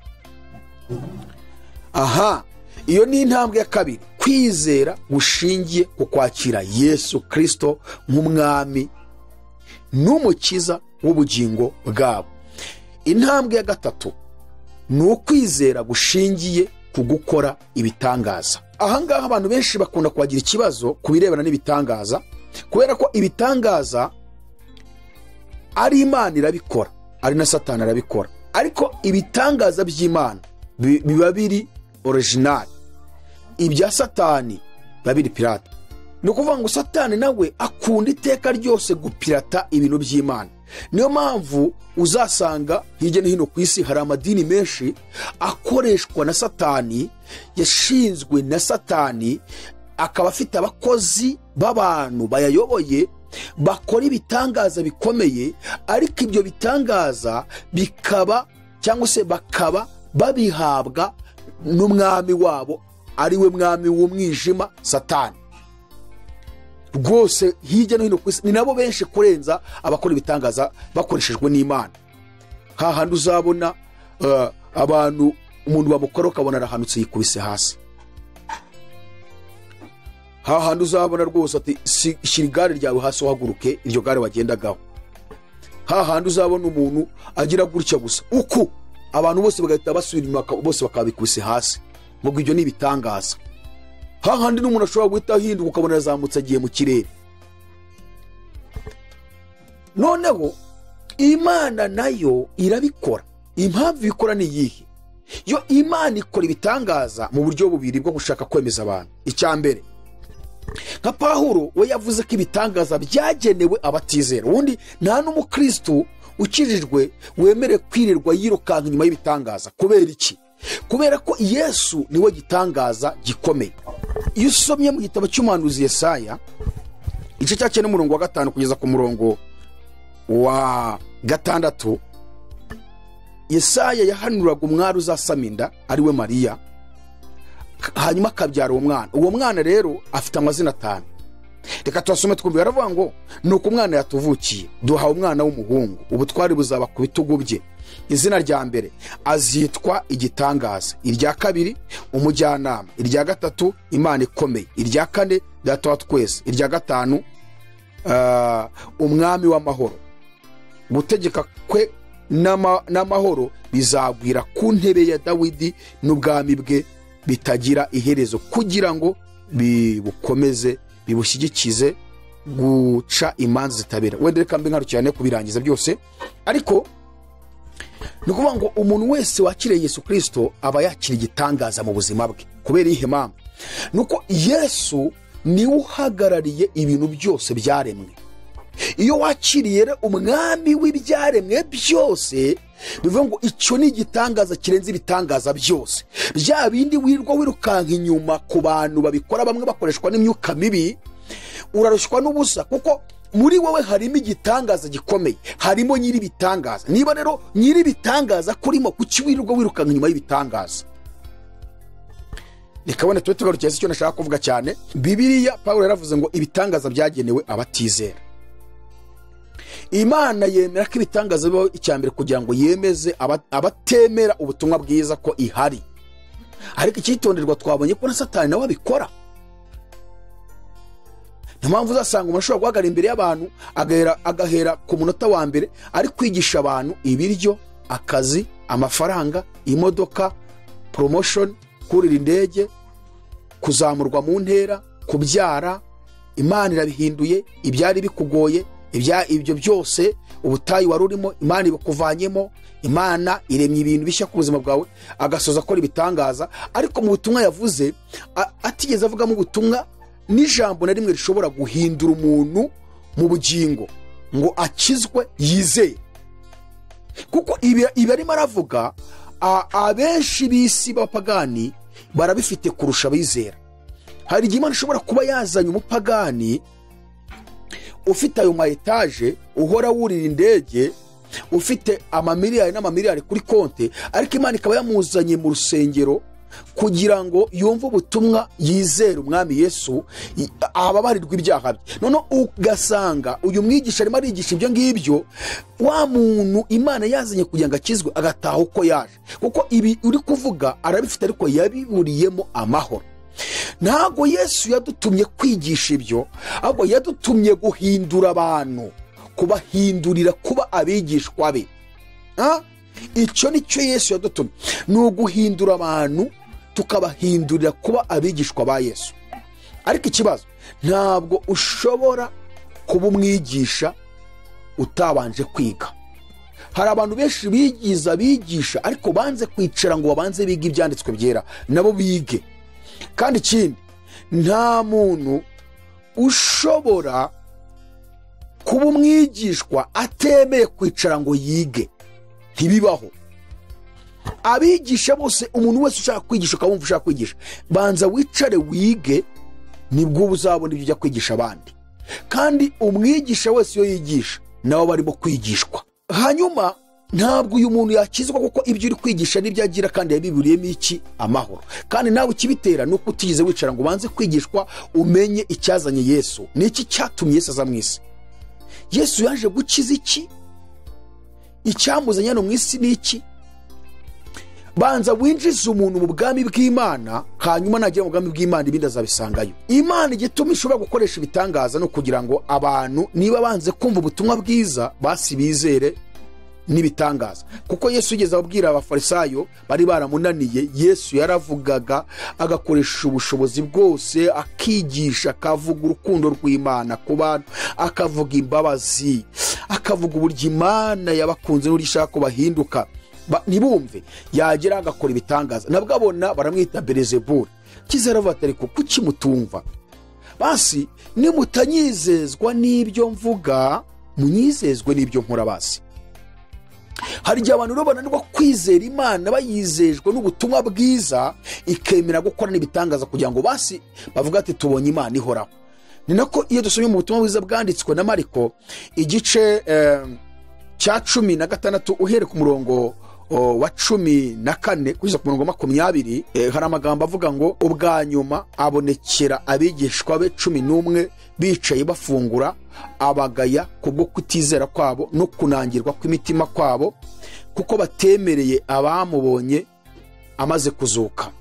Aha iyo ni intambwe ya kabiri, kwizera gushingiye ku kwakira Yesu Kristo nk'umwami n'umukiza w'ubugingo bwabo. Intambwe ya gatatu ni ukwizera gushingiye ku gukora ibitangaza. Ahangaha abantu benshi bakunda kubagira ikibazo ku birebana n'ibitangaza, kubera ko ibitangaza ari Imana irabikora, ari na Satani arabikora, ariko ibitangaza by'Imana biba biri original, ibya Satani biba biri pirata. Ni ukuvuga ngo Satani nawe akunda iteka ryose gupirata ibintu by'Imana. Niyo mpamvu uzasanga hirya no hino ku isi hari amadini menshi akoreshwa na Satani, yashinzwe na Satani, akaba afite abakozi b'abantu bayayoboye bakora ibitangaza bikomeye, ariko ibyo bitangaza bikaba cyangwa se bakaba babihabwa n'umwami wabo, ari we mwami w'umwijima Satani. Rwose hirya no hino ku isi ni nabo benshi kurenza abakora ibitangaza bakoreshejwe n'Imana. Hahandi uzabona abantu, umuntu bamukora ukabona arahanutse yikubise hasi. Hahandi uzabona rwose ati shyira igare ryawe hasi uhaguruke, iryo gare wagendagaho. Hahandi uzabona umuntu agira gutya gusa, uku abantu bose bagahita basubira inyuma, bose bakabikubise hasi, ngo ibyo ni ibitangaza. Hahandi n'umuntu ashobora guhita ahinduka ukabona yazamutse agiye mu kirere. Noneho Imana nayo irabikora. Impamvu ikora ni iyihe? Yo Imana ikora ibitangaza mu buryo bubiri bwo gushaka kwemeza abantu. Icya mbere, nka Pawulo we yavuze ko ibitangaza byagenewe abatizera. Ubundi nta n'umukristo ukijijwe wemere kwirirwa yirukanka inyuma y'ibitangaza. Kubera iki? Kubera ko Yesu niwe gitangaza gikomeye. Iyo usomye mu gitabo cy'umuhanuzi Yesaya igice cya 9 umurongo wa 5 kugeza ku murongo wa 6, Yesaya yahanuraga umwari uzasama inda ari we Mariya, hanyuma akabyara uwo mwana. Uwo mwana rero afite amazina 5. Reka tubasome twumve. Baravuga ngo nuko umwana yatuvukiye, duhawe umwana w'umuhungu, ubutwari buzaba ku bitugu bye. Izina rya mbere azitwa igitangaza, irya kabiri umujyanama, irya gatatu Imana ikomeye, irya kane Data wa twese, irya gatanu umwami w'amahoro. Gutegeka kwe n'amahoro bizagwira ku ntebe ya Dawidi n'ubwami bwe bitagira iherezo, kugira ngo bibukomeze bibushyigikize guca imanza zitabera. Wenda reka mbe nkarukirane kubirangiza byose, ariko ni ukuvuga ngo umuntu wese wakiriye Yesu Kristo aba yakira igitangaza mu buzima bwe. Kubera iyihe mpamvu? Nuko Yesu niwe uhagarariye ibintu byose byaremwe. Iyo wakiriye umwami w'ibyaremwe byose, bivuga ngo icyo ni igitangaza kirenze ibitangaza byose. Bya bindi wirwa wirukanka inyuma ku bantu babikora, bamwe bakoreshwa n'imyuka mibi, Urarushywa n'ubusa, kuko muri wowe harimo igitangaza gikomeye, harimo nyiri ibitangaza. Niba rero nyiri ibitangaza kurimo, kuki wirirwa wirukanka inyuma y'ibitangaza? Reka wenda tube tugarukiye icyo nashaka kuvuga cyane. Bibiliya Pawulo yaravuze ngo ibitangaza byagenewe abatizera. Imana yemera ko ibitangaza bibaho icya mbere kugira ngo yemeze abatemera ubutumwa bwiza ko ihari. Ariko icyitonderwa, twabonye ko na Satani nawe abikora. Niyo mpamvu uzasanga umuntu ashobora guhagarara imbere y'abantu agahera ku munota wa mbere ari kwigisha abantu ibiryo, akazi, amafaranga, imodoka, promotion, kurira indege, kuzamurwa mu ntera, kubyara. Imana irabihinduye, ibyari bikugoye, ibyo byose, ubutayu wari urimo, Imana ibukuvanyemo, Imana iremye ibintu bishya ku buzima bwawe. Agasoza akora ibitangaza, ariko mu butumwa yavuze atigeze avugamo ubutumwa n'ijambo na rimwe rishobora guhindura umuntu mu bugingo ngo akizwe yizeye. Kuko ibi arimo aravuga, abenshi b'isi b'abapagani barabifite kurusha abizera. Hari igihe Imana ishobora kuba yazanye umupagani ufite ayo ma etaje, uhora wurira indege, ufite amamiliyari n'amamiliyari kuri konte, ariko Imana ikaba yamuzanye mu rusengero kugira ngo yumve ubutumwa, yizere Umwami Yesu, ababarirwa ibyaha bye. Noneho ugasanga uyu mwigisha arimo arigisha ibyo ngibyo, wa muntu Imana yazanye kugira ngo akizwe agataha uko yaje, kuko ibi uri kuvuga arabifite ariko yabiburiyemo amahoro. Ntabwo Yesu yadutumye kwigisha ibyo, ahubwo yadutumye guhindura abantu, kubahindurira kuba abigishwa be. Icyo ni cyo Yesu yadutumye, ni uguhindura abantu tukabahindurira kuba abigishwa ba Yesu. Ariko ikibazo, ntabwo ushobora kuba umwigisha utabanje kwiga. Hari abantu benshi bigiza bigisha ariko banze kwicara ngo babanze bige ibyanditswe byera, nabo bige. Kandi ikindi, nta muntu ushobora kuba umwigishwa atemeye kwicara ngo yige, ntibibaho. Abigisha bose, umuntu wese ushaka kwigisha ukabumva ushaka kwigisha, banza wicare wige, nibwo uzabona ibyo ujya kwigisha abandi. Kandi umwigisha wese iyo yigisha nabo barimo kwigishwa. Hanyuma ntabwo uyu muntu yakizwa, kuko ibyo uri kwigisha n'ibyo agira kandi yabiburiyemo iki? Amahoro. Kandi nawe ikibitera ni uko utigeze wicara ngo ubanze kwigishwa, umenye icyazanye Yesu. Ni iki cyatumye Yesu aza mu isi? Yesu yaje gukiza iki? Icyamuzanye hano mu isi ni iki? Banza winjize umuntu mu bwami bw'Imana, hanyuma nagera mu bwami bw'Imana ibindi azabisangayo. Imana igituma ishobora gukoresha ibitangaza no kugira ngo abantu niba banze kumva ubutumwa bwiza basi bizere n'ibitangaza. Kuko Yesu yigeze ababwira abafarisayo bari baramunaniye, Yesu yaravugaga agakoresha ubushobozi bwose, akigisha, akavuga urukundo rw'Imana ku bantu, akavuga imbabazi, akavuga uburyo Imana yabakunze n'uburyo ishaka ko bahinduka, ntibumve. Yagera agakora ibitangaza, nabwo abona baramwita Belezebuli. Kizera avuga ati ariko kuki mutumva? Basi nimutanyizezwa n'ibyo mvuga, munyizezwe n'ibyo nkora. Basi hari igihe abantu rero bananirwa kwizera Imana bayizejwe n'ubutumwa bwiza, ikemera gukora n'ibitangaza kugira ngo basi bavuga ati tubonye Imana ihoraho. Ni nako iyo dusomye mu butumwa bwiza bwanditswe na Mariko igice cya 16 uhere ku murongo wa 14 kugeza ku murongo 20, hari amagambo avuga ngo ubwa nyuma abonekera abigishwa be 11 bicaye bafungura, abagaya kubwo kutizera kwabo no kunangirwa kw'imitima kwabo, kuko batemereye abamubonye amaze kuzuka.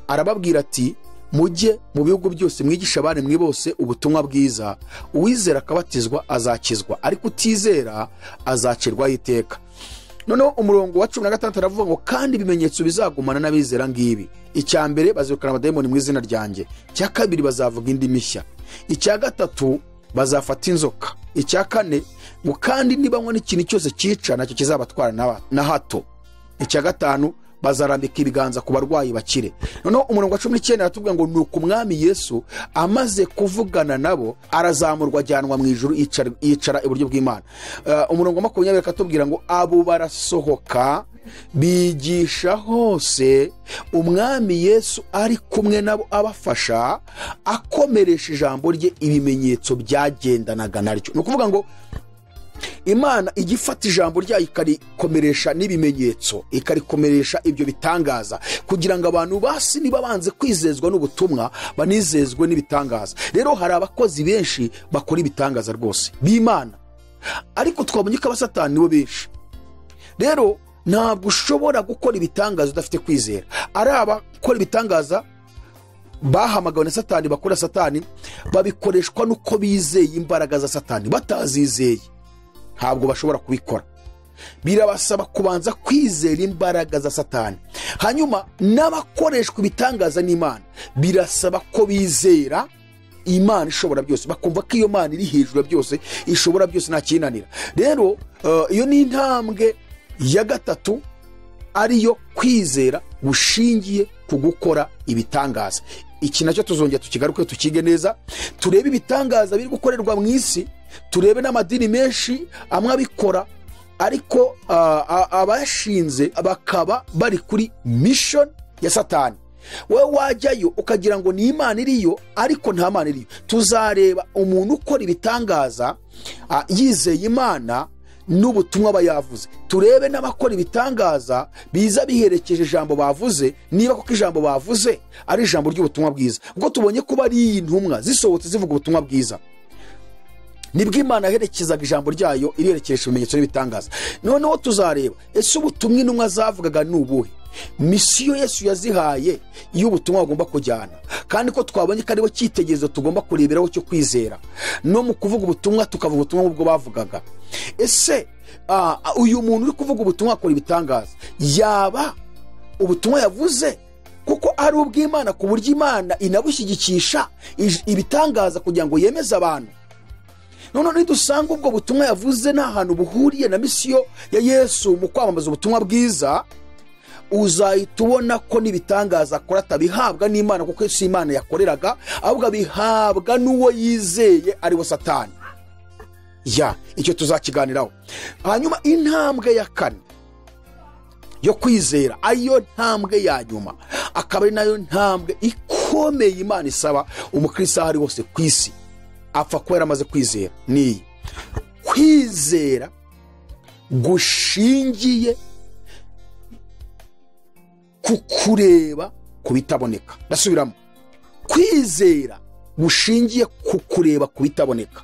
Arababwira ati mujye mu bihugu byose mwigisha abaremwe bose ubutumwa bwiza, uwizera akabatizwa azakizwa, ariko utizera azacirwaho iteka. Noneho umurongo wa 16 aravuga ngo kandi ibimenyetso bizagumana n'abizera ngibi: icya mbere bazirukana abadayimoni mu izina ryanjye, icya kabiri bazavuga indimi nshya, icya gatatu bazafata inzoka, icya kane ngo kandi nibanywa n'ikintu cyose cyica nacyo kizabatwara na hato, icya gatanu bazarambika ibiganza ku barwayi bakire. Noneho umurongo wa 19 aratubwira ngo nuko Umwami Yesu amaze kuvugana nabo arazamurwa ajyanwa mu ijuru, yicara iburyo bw'Imana. Umurongo wa 20 akatubwira ngo abo barasohoka Bigisha hose, Umwami Yesu ari kumwe nabo abafasha, akomeresha ijambo rye ibimenyetso byagendanaga naryo. Ni ukuvuga ngo Imana ijya ifata ijambo ryayo ikarikomeresha n'ibimenyetso, ikarikomeresha ibyo bitangaza, kugira ngo abantu basi niba banze kwizezwa n'ubutumwa banizezwe n'ibitangaza. Rero hari abakozi benshi bakora ibitangaza rwose b'Imana, ariko twabonye ko abasatani nibo benshi. Rero ntabwo ushobora gukora ibitangaza udafite kwizera. Ari abakora ibitangaza bahamagawe na Satani, bakora Satani, babikoreshwa n'uko bizeye imbaraga za Satani. Batazizeye ntabwo bashobora kubikora. Birabasaba kubanza kwizera imbaraga za Satani. Hanyuma n'abakoreshwa ibitangaza n'Imana birasaba ko bizera Imana ishobora byose, bakumva ko iyo Mana iri hejuru ya byose, ishobora byose, nta kinanira. Rero iyo ni intambwe ya gatatu, ariyo kwizera gushingiye ku gukora ibitangaza. Iki nacyo tuzongera tukigaruke tukige neza, turebe ibitangaza biri gukorerwa mu isi, turebe n'amadini menshi amwe abikora, ariko abashinze bakaba bari kuri mission ya Satani. Wowe wajyayo ukagira ngo ni Imana iriyo, ariko nta Mana iriyo. Tuzareba umuntu ukora ibitangaza yizeye Imana n'ubutumwa aba yavuze, turebe n'abakora ibitangaza biza biherekeje ijambo bavuze, niba koko ijambo bavuze ari ijambo ry'ubutumwa bwiza. Ubwo tubonye ko ari iyi ntumwa zisohotse zivuga ubutumwa bwiza, nibwo Imana yaherekezaga ijambo ryayo irerekesha ibimenyetso n'ibitangaza. Noneho tuzareba ese ubutumwa intumwa zavugaga ni ubuhe, misiyo Yesu yazihaye y'ubutumwa bagomba kujyana, kandi ko twabonye ko aribo cyitegererezo tugomba kureberaho cyo kwizera, no mu kuvuga ubutumwa tukavuga ubutumwa ubwo bavugaga. Ese uyu muntu uri kuvuga ubutumwa akora ibitangaza, yaba ubutumwa yavuze kuko ari ubw'Imana, ku buryo Imana inabushyigikisha ibitangaza kugira ngo yemeze abantu? Noneho nidusanga ubwo butumwa yavuze nta hantu buhuriye na misiyo ya Yesu mu kwamamaza ubutumwa bwiza, uzahita ubona ko n'ibitangaza akora atabihabwa n'Imana, kuko si Imana yakoreraga, ahubwo abihabwa n'uwo yizeye ari we Satani. Ya icyo tuzakiganiraho. Hanyuma intambwe ya kane yo kwizera, ariyo ntambwe ya nyuma, akaba ari nayo ntambwe ikomeye Imana isaba umukristo aho ari hose ku isi apfa kuba yaramaze kwizera, ni kwizera gushingiye ku kureba ku bitaboneka. Ndasubiramo, kwizera gushingiye ku kureba ku bitaboneka.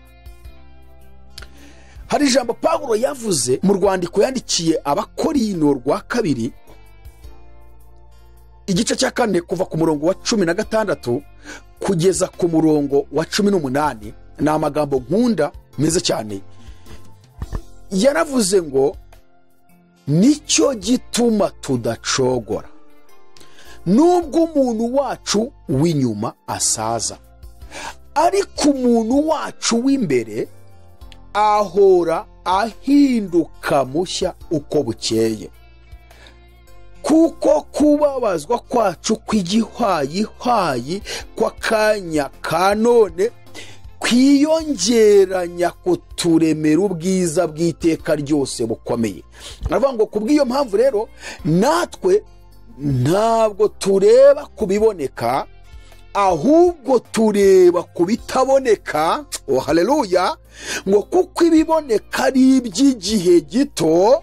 Hari ijambo Pawulo yavuze mu rwandiko yandikiye Abakorino rwa kabiri, igice cya 4, kuva ku murongo wa 16 kugeza ku murongo wa 18. Ni amagambo nkunda meza cyane. Yaravuze ngo nicyo gituma tudacogora, nubwo umuntu wacu w'inyuma asaza, ariko umuntu wacu w'imbere ahora ahinduka mushya uko bukeye. Kuko kubabazwa kwacu kw'igihwayihwayi kw'akanya ka none kwiyongeranya kuturemera ubwiza bw'iteka ryose bukomeye. Aravuga ngo kubw'iyo mpamvu rero natwe ntabwo tureba ku biboneka, ahubwo tureba ku bitaboneka. Oh haleluya! Ngo kuko ibiboneka ari iby'igihe gito,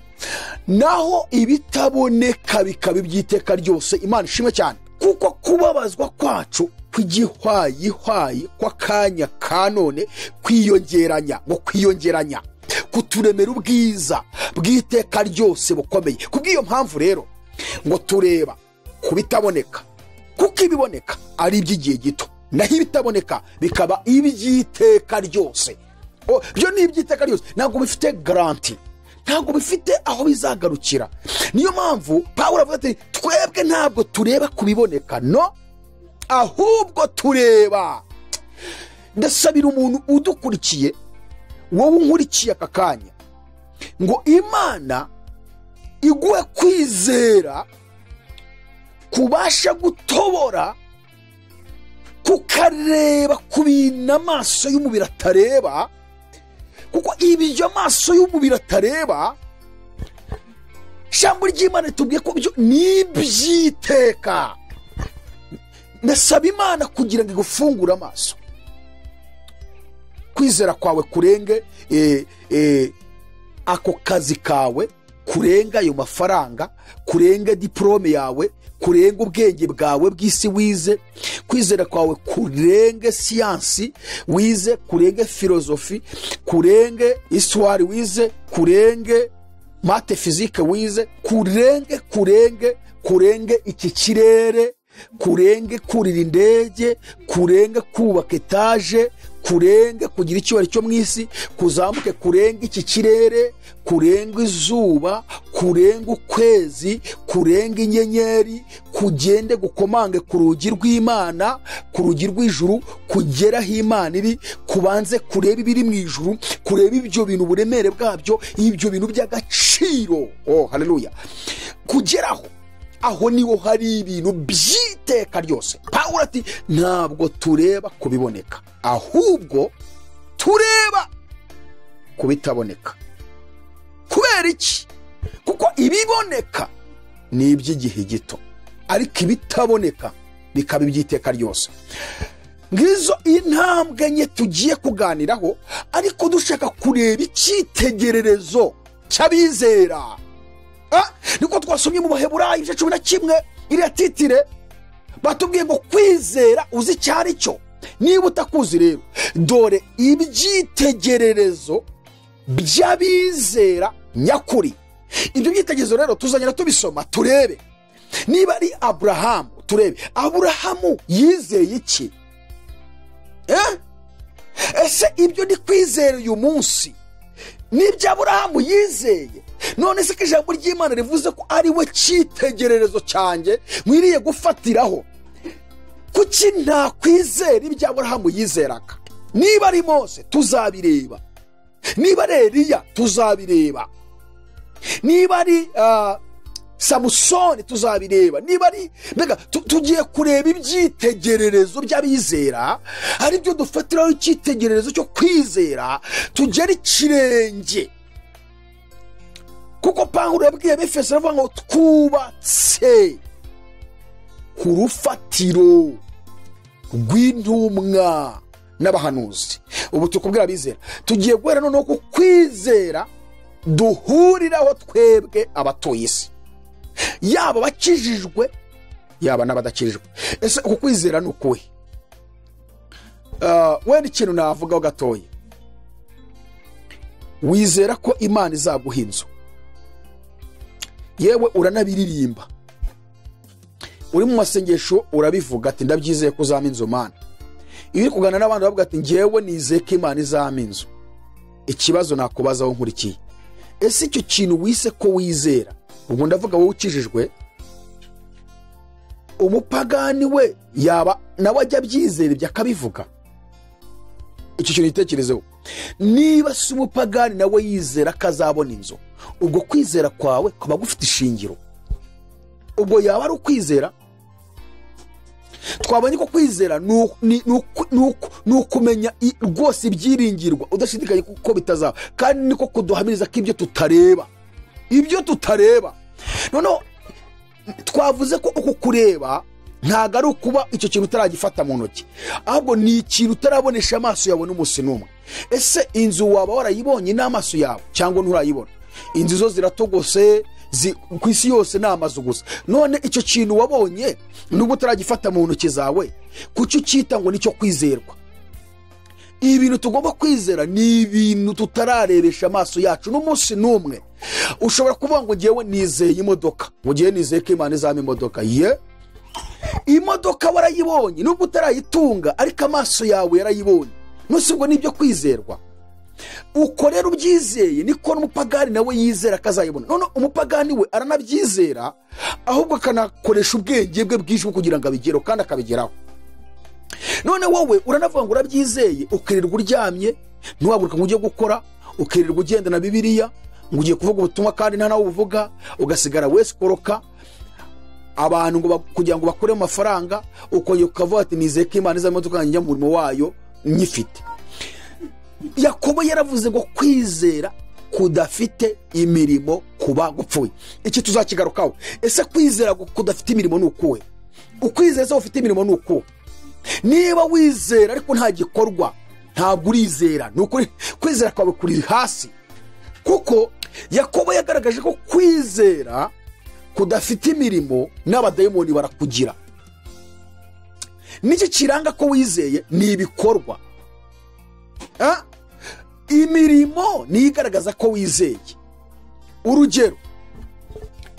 naho ibitaboneka bikaba iby'iteka ryose. Imana ishimwe cyane. Kuko kubabazwa kwacu kw'igihwayihwayi kw'akanya ka none kwiyongeranya, ngo kwiyongeranya kuturemera ubwiza bw'iteka ryose bukomeye. Kubw'iyo mpamvu rero ngo tureba ku bitaboneka, kuko ibiboneka ari iby'igihe gito, naho ibitaboneka bikaba iby'iteka ryose. Byo ni iby'iteka ryose, ntabwo bifite garanti, ntabwo bifite aho bizagarukira. Niyo mpamvu Pawulo avuga ati twebwe ntabwo tureba ku biboneka, no ahubwo tureba. Ndasabira umuntu udukurikiye, wowe unkurikiye aka kanya, ngo Imana iguhe kwizera kubasha gutobora, kukareba ku bintu amaso y'umubiri atareba, kuko ibyo amaso y'umubiri atareba Ijambo ry'Imana ritubwiye ko byo ni iby'iteka. Ndasaba Imana kugira ngo igufungure amaso, kwizera kwawe kurenge ako kazi kawe, kurenga ayo mafaranga, kurenga diplome yawe, kurenga ubwenge bwawe bw'isi wize, kwizera kwawe kurenge siyansi wize, kurenge filozofi, kurenge histoire wize, kurenge mate physique wize, kurenge kurenge kurenge iki kirere, kurenge kurira indege, kurenge kubaka etaje, kurenge kugira icyubahiro cyo mu isi, kuzamuke kurenge iki kirere, kurenga izuba, kurenga ukwezi, kurenga inyenyeri, kugende gukomange ku rugi rw'Imana, ku rugi rw'ijuru, kugera aho Imana iri, kubanze kureba ibiri mu ijuru, kureba ibyo bintu uburemere bwabyo, ibyo bintu by'agaciro. Oh haleluya! Kugeraho aho niho hari ibintu by'iteka ryose. Pawulo ati ntabwo tureba kubiboneka, ahubwo tureba kubitaboneka. Kubera iki? Kuko ibiboneka ni iby'igihe gito, ariko ibitaboneka bikaba iby'iteka ryose. Ngizo intambwe nke tugiye kuganiraho, ariko dushaka kureba icyitegererezo cy'abizera. Niko twasomye mu Baheburayo igice 11, iriya titire batubwiye ngo kwizera uzi icyo ari cyo. Niba utakuzi rero, dore ibyitegererezo by'abizera nyakuri. Ibyo byitegererezo rero tuzagenda tubisoma turebe niba ari Aburahamu, turebe Aburahamu yizeye iki. Ese ibyo ni kwizera uyu munsi nibyo Aburahamu yizeye? None se ko ijambo ry'Imana rivuze ko ari we cyitegererezo cyanjye nkwiriye gufatiraho, kuki ntakwizera ibyo Aburahamu yizeraga? Niba ari Mose tuzabireba, niba ari Eliya tuzabireba, niba ari Samusoni tuzabireba, niba ari mbega tugiye kureba ibyitegererezo by'abizera, ari byo dufatiraho icyitegererezo cyo kwizera, tugera ikirenge. Kuko Pawulo yabwiye Abefeso aravuga ngo twubatse ku rufatiro rw'intumwa n'abahanuzi. Ubu tukubwira abizera, tugiye guhera noneho ku kwizera duhuriraho twebwe abatuye isi, yaba abakijijwe yaba n'abadakijijwe. Ese uku kwizera ni ukuhe? Wenda ikintu navugaho gatoya, wizera ko Imana izaguha inzu, yewe uranabiririmba, uri mu masengesho urabivuga ati ndabyizeye ko uzampa inzu Mana. Iyo uri kuganira n'abandi bavuga ati njyewe nizeye ko Imana izampa inzu, ikibazo nakubazaho nkurikiye, ese icyo kintu wise ko wizera, ubwo ndavuga wowe ukijijwe, umupagani we yaba nawe ajya abyizera ibyo akabivuga? Icyo kintu gitekerezeho. Niba si umupagani nawe yizera akazabona inzu, ubwo kwizera kwawe kuba gufite ishingiro, ubwo yaba ari ukwizera. Twabonye ko kwizera ni ukumenya rwose ibyiringirwa udashidikanya ko bitazaba, kandi niko kuduhamiriza ko ibyo tutareba, ibyo tutareba. Noneho twavuze ko uku kureba ntabwo ari ukuba icyo kintu utaragifata mu ntoki, ahubwo ni ikintu utarabonesha amaso yawe n'umunsi n'umwe. Ese inzu waba warayibonye n'amaso yawe cyangwa nturayibona? Inzu zo ziratogose ku isi yose ni amazu gusa. None icyo kintu wabonye nubwo utaragifata mu ntoki zawe, kuki ucyita ngo nicyo kwizerwa? Ibintu tugomba kwizera ni ibintu tutararebesha amaso yacu n'umunsi n'umwe. Ushobora kuvuga ngo ngewe nizeye imodoka, ngo ngewe nizeye ko Imana izampa imodoka. Ye, imodoka warayibonye nubwo utarayitunga, ariko amaso yawe yarayibonye. None ubwo nibyo kwizerwa? Uko rero ubyizeye niko n'umupagani nawe yizera akazayibona. None umupagani we aranabyizera, ahubwo akanakoresha ubwenge bwe bwinshi kugira ngo abigereho, kandi akabigeraho. None wowe uranavuga ngo urabyizeye, ukirirwa uryamye, ntiwahaguruka ngo ujye gukora, ukirirwa ugenda na Bibiliya ngo ugiye kuvuga ubutumwa kandi nta nawe ubuvuga, ugasigara wesikoroka abantu ngo kugira ngo bakure amafaranga, ukongera ukavuga ati nizeye ko Imana izampa imodoka njya mu murimo wayo nyifite. Yakobo yaravuze ngo kwizera kudafite imirimo Kuba gupfuye. Iki tuzakigarukaho. Ese kwizera kudafite imirimo ni ukuhe? Ukwizera se ufite imirimo ni ukuhe? Niba wizera ariko nta gikorwa, ntabwo urizera. Ni ukuri kwizera kwawe kuri hasi. Kuko Yakobo yagaragaje ko kwizera kudafite imirimo n'abadayimoni barakugira. Niki kiranga ko wizeye ni ibikorwa. Imirimo ni igaragaza ko wizeye. Urugero,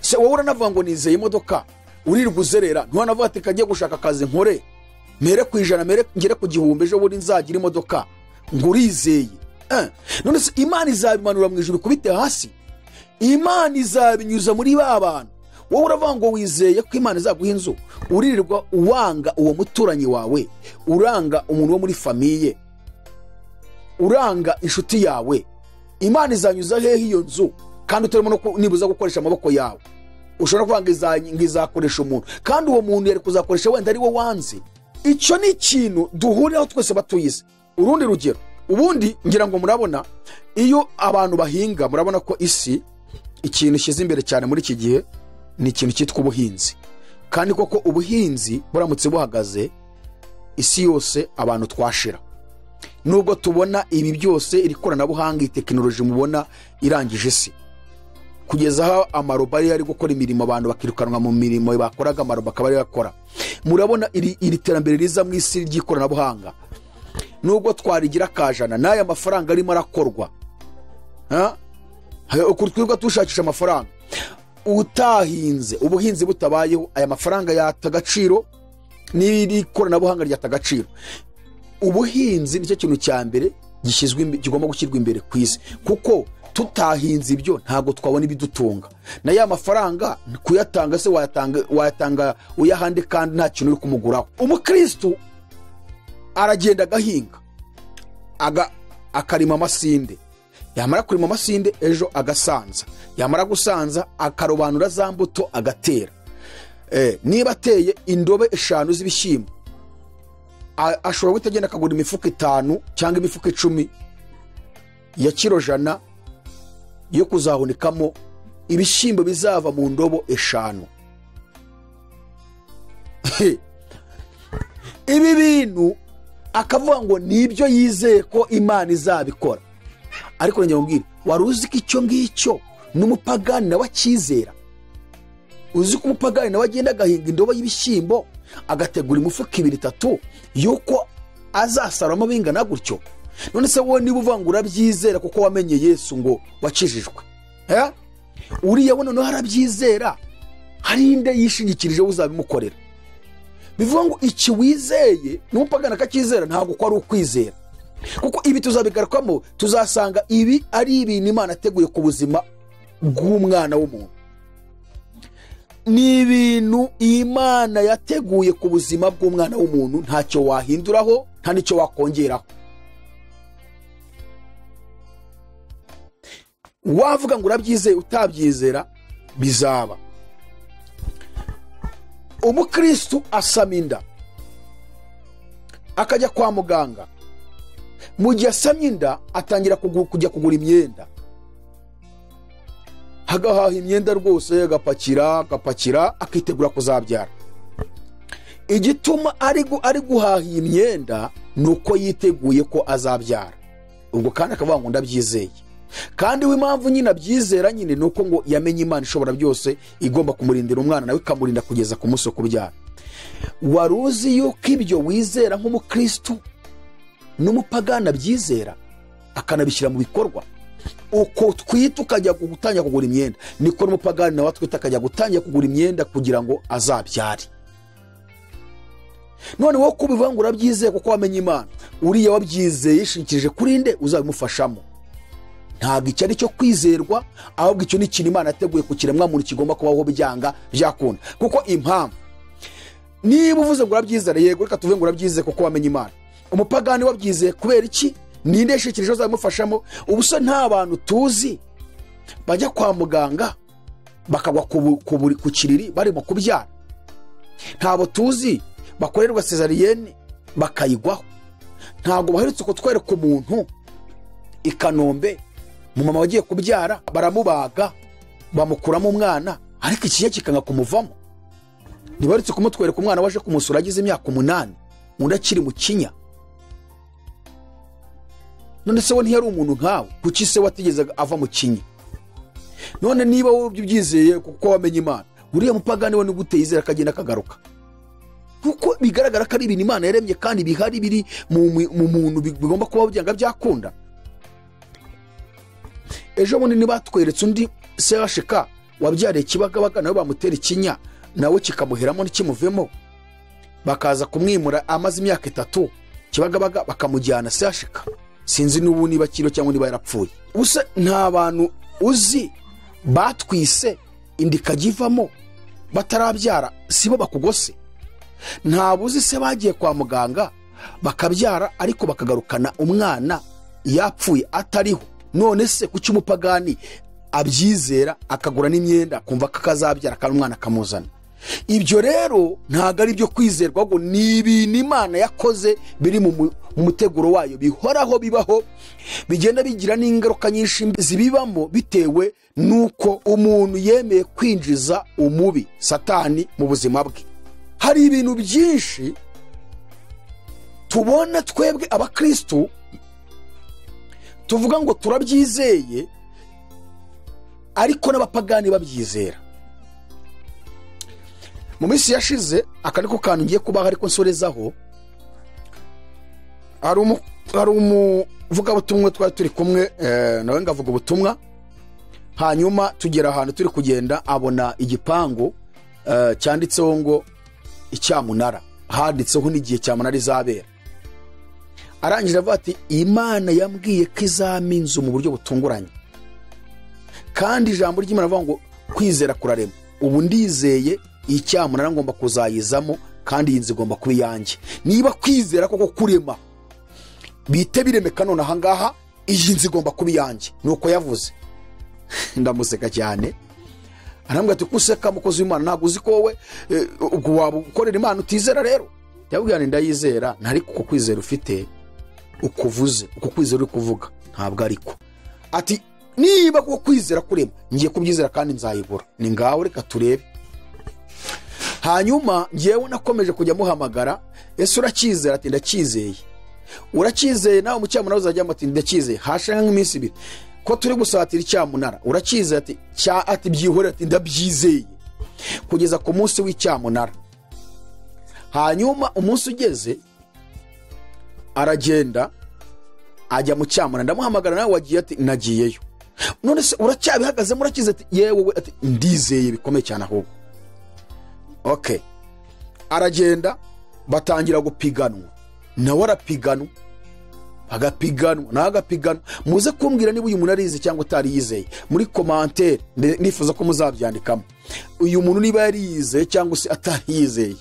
se wowe uranavuga ngo nizeye imodoka, urirwa uzerera, ntiwanavuga ati kagiye gushaka akazi nkore, mere ku 100 mere ngere ku 1000 ejo bundi nzagira imodoka, ngo urizeye. None se Imana izabimanura mu ijuru kubite hasi? Imana izabinyuza muri ba bantu. Wowe uravuga ngo wizeye ko Imana izaguha inzu, uririrwa uwanga uwo muturanyi wawe, uranga umuntu wo muri famiye, uranga inshuti yawe. Imana izanyuza hehe iyo nzu kandi utarimo no nibuza gukoresha amaboko yawe? Ushobora kuvuga ngo izakoresha umuntu, kandi uwo muntu yari kuzakoresha wenda ari we wanze. Icyo ni ikintu duhuriraho twese batuyize. Urundi rugero, ubundi ngira ngo murabona iyo abantu bahinga, murabona ko isi ikintu ishyize imbere cyane muri iki gihe ni ikintu cyitwa ubuhinzi. Kandi koko ubuhinzi buramutse buhagaze, isi yose abantu twashira. Nubwo tubona ibi byose, iri koranabuhanga, iyi tekinoloji mubona irangije isi, kugeza aho amarobo ari gukora imirimo, abantu bakirukanwa mu mirimo bakoraga, amarobo akaba ari yakora. Murabona iri terambere riza mu isi ry'ikoranabuhanga, nubwo twarigira kajana n'aya mafaranga arimo arakorwa, twirirwa dushakisha amafaranga. Utahinze, ubuhinzi butabayeho, aya mafaranga yata agaciro n'iri koranabuhanga ryata agaciro. Ubuhinzi nicyo kintu cya mbere gishyizwe kigomba gushyirwa imbere ku isi, kuko tutahinze ibyo ntabwo twabona ibidutunga. Na ya mafaranga kuyatanga se wayatanga uyahande kandi nta kintu uri kumuguraho. Umukristo aragenda agahinga, akarima amasinde, yamara kurima amasinde ejo agasanza, yamara gusanza akarobanura za mbuto agatera. Niba ateye indobe 5 z'ibishyimbo, ashobora guhita agenda akagura imifuka 5 cyangwa imifuka 10 ya kiro 100 yo kuzahunikamo ibishyimbo bizava mu ndobo 5. Ibi bintu akavuga ngo nibyo yizeye ko Imana izabikora. Ariko njye mubwire, wari uzi ko icyo ngicyo n'umupagani nawe akizera? Uzi ko umupagani nawe agenda agahinga indobo y'ibishyimbo, agategura imifuka 2 3 yuko azasaramo bingana gutyo? None se wowe niba uvuga ngo urabyizera kuko wamenye Yesu ngo wakijijwe, uriya we noneho arabyizera, hari inde yishingikirije uzabimukorera? Bivuga ngo iki wizeye n'umupagani akacyizera ntabwo ko ari ukwizera. Kuko ibi tuzabigarukamo, tuzasanga ibi ari ibintu Imana ateguye ku buzima bw'umwana w'umuntu. Ni ibintu Imana yateguye ku buzima bw'umwana w'umuntu, ntacyo wahinduraho, nta n'icyo wakongeraho. Wavuga ngo urabyizeye, utabyizera bizaba. Umukristo asama inda akajya kwa muganga. Mu gihe asamye inda atangira kujya kugura imyenda, agahaha imyenda rwose, agapakira akitegura kuzabyara. Igituma ari guhaha iyi myenda ni uko yiteguye ko azabyara. Ubwo kandi akavuga ngo ndabyizeye. Kandi w'impamvu nyine abyizera nyine ni uko ngo yamenye Imana ishobora byose, igomba kumurindira umwana nawe ikamurinda kugeza ku munsi wo kubyara. Wari uzi yuko ibyo wizera nk'umukristo n'umupagani abyizera akanabishyira mu bikorwa? Uko twita ukajya gutangira kugura imyenda, niko n'umupagani nawe atwita akajya gutangira kugura imyenda kugira ngo azabyare. None wowe kubivuga ngo urabyizeye kuko wamenye Imana, uriya wabyizeye yishingikirije kuri nde uzabimufashamo? Ntabwo icyo ari cyo kwizerwa, ahubwo icyo ni ikintu Imana yateguye ku kiremwa muntu kigomba kubaho byanga byakunda. Kuko impamvu niba uvuze ngo urabyizera, yego reka tuvuge ngo urabyizeye kuko wamenye Imana, umupagani wabyizeye kubera iki? Ninde yishingikirije uzabimufashamo? Ubusa nta bantu tuzi bajya kwa muganga bakagwa ku kiriri barimo kubyara. Ntabo tuzi bakorerwa cesariyeni bakayigwaho. Ntabwo baherutse kutwereka umuntu i Kanombe, mama wagiye kubyara baramubaga Bamukuramo umwana ariko ikinya kikanga kumuvamo. Ntibaretse kumutwereka umwana waje kumusura agize imyaka 8, undi akiri mu kinya. None se we ntiyari umuntu nkawe? Kuki se watigeze ava mu kinya? None niba wowe ubyizeye kuko wamenye Imana, uriya mupagani we ni gute yizera akagenda akagaruka? Kuko bigaragara ko ari ibintu Imana yaremye kandi bihari biri mu muntu, bigomba kuba byanga byakunda. Ejo bundi nibatweretse undi CHK wabyariye Kibagabaga, nawe bamutera ikinya nawe kikamuheramo ntikimuvemo, bakaza kumwimura amaze imyaka 3 Kibagabaga bakamujyana CHK. Sinzi n'ubu niba kiro cyangwa niba yarapfuye. Ubuse nta bantu uzi batwise inda ikagivamo batarabyara, sibo bakugose? Nta buzi se bagiye kwa muganga bakabyara ariko bakagarukana umwana yapfuye atariho? None se kuki umupagani abyizera akagura n'imyenda akumva ko akazabyara kandi umwana akamuzana? Ibyo rero ntabwo ari ibyo kwizerwa, ahubwo ni ibintu Imana yakoze biri mu muteguro wayo, bihoraho bibaho, bigenda bigira n'ingaruka nyinshi zibibamo bitewe n'uko umuntu yemeye kwinjiza umubi Satani mu buzima bwe. Hari ibintu byinshi tubona twebwe abakristu tuvuga ngo turabyizeye, ariko n'abapagani babyizera. Mu minsi yashize, aka niko kantu ngiye kubaha ariko nsorezaho, hari umuvugabutumwa twari turi kumwe, nawe ngavuga ubutumwa, hanyuma tugera ahantu turi kugenda abona igipangu cyanditseho ngo icyamunara, handitseho n'igihe cyamunara izabera. Arangije avuga ati Imana yambwiye ko izampa inzu mu buryo butunguranye, kandi ijambo ry'Imana rivuga ngo kwizera kurarema. Ubu ndizeye icyamunara ngomba kuzayizamo, kandi iyi nzu igomba kuba iyanjye. Niba kwizera koko kurema bite biremeka none aha ngaha, iyi nzu igomba kuba iyanjye. Nuko yavuze. Ndamuseka cyane. Arambwira ati kuseka mukozi w'Imana, ntabwo uzi ko wowe ubwo waba ukorera Imana utizera rero? Yabwira nti ndayizera, ntari kuko kwizera ufite ukuvuze, uko kwizera uri kuvuga ntabwo ariko. Ati niba kuko kwizera kurema ngiye kubyizera kandi nzayibura. Ni ngaho reka turebe. Hanyuma ngewe nakomeje kujya muhamagara, ese uracyizera? Ati ndacyizeye. Uracyizeye nawe mu cyamunara uzajyamo? Ati ndacyizeye. Hashira nk'iminsi 2 ko turi gusatira icyamunara, uracyizeye? Ati cya, ati byihorere, ati ndabyizeye, kugeza ku munsi w'icyamunara. Hanyuma umunsi ugeze aragenda ajya mu cyamunara, ndamuhamagara, nawe wagiye? Ati nagiyeyo. None se uracyabihagazemo, urakize? Ati yewe we, ati ndizeye bikomeye cyane ahubwo. Okay, aragenda batangira gupiganwa, nawe arapiganwa, agapiganwa nawe agapiganwa. Muze kumbwira niba uyu muntu arize cyangwa utari yizeye muri commentaire, nifuza ko muzabyandikamo uyu muntu niba yari yizeye cyangwa se atari yizeye.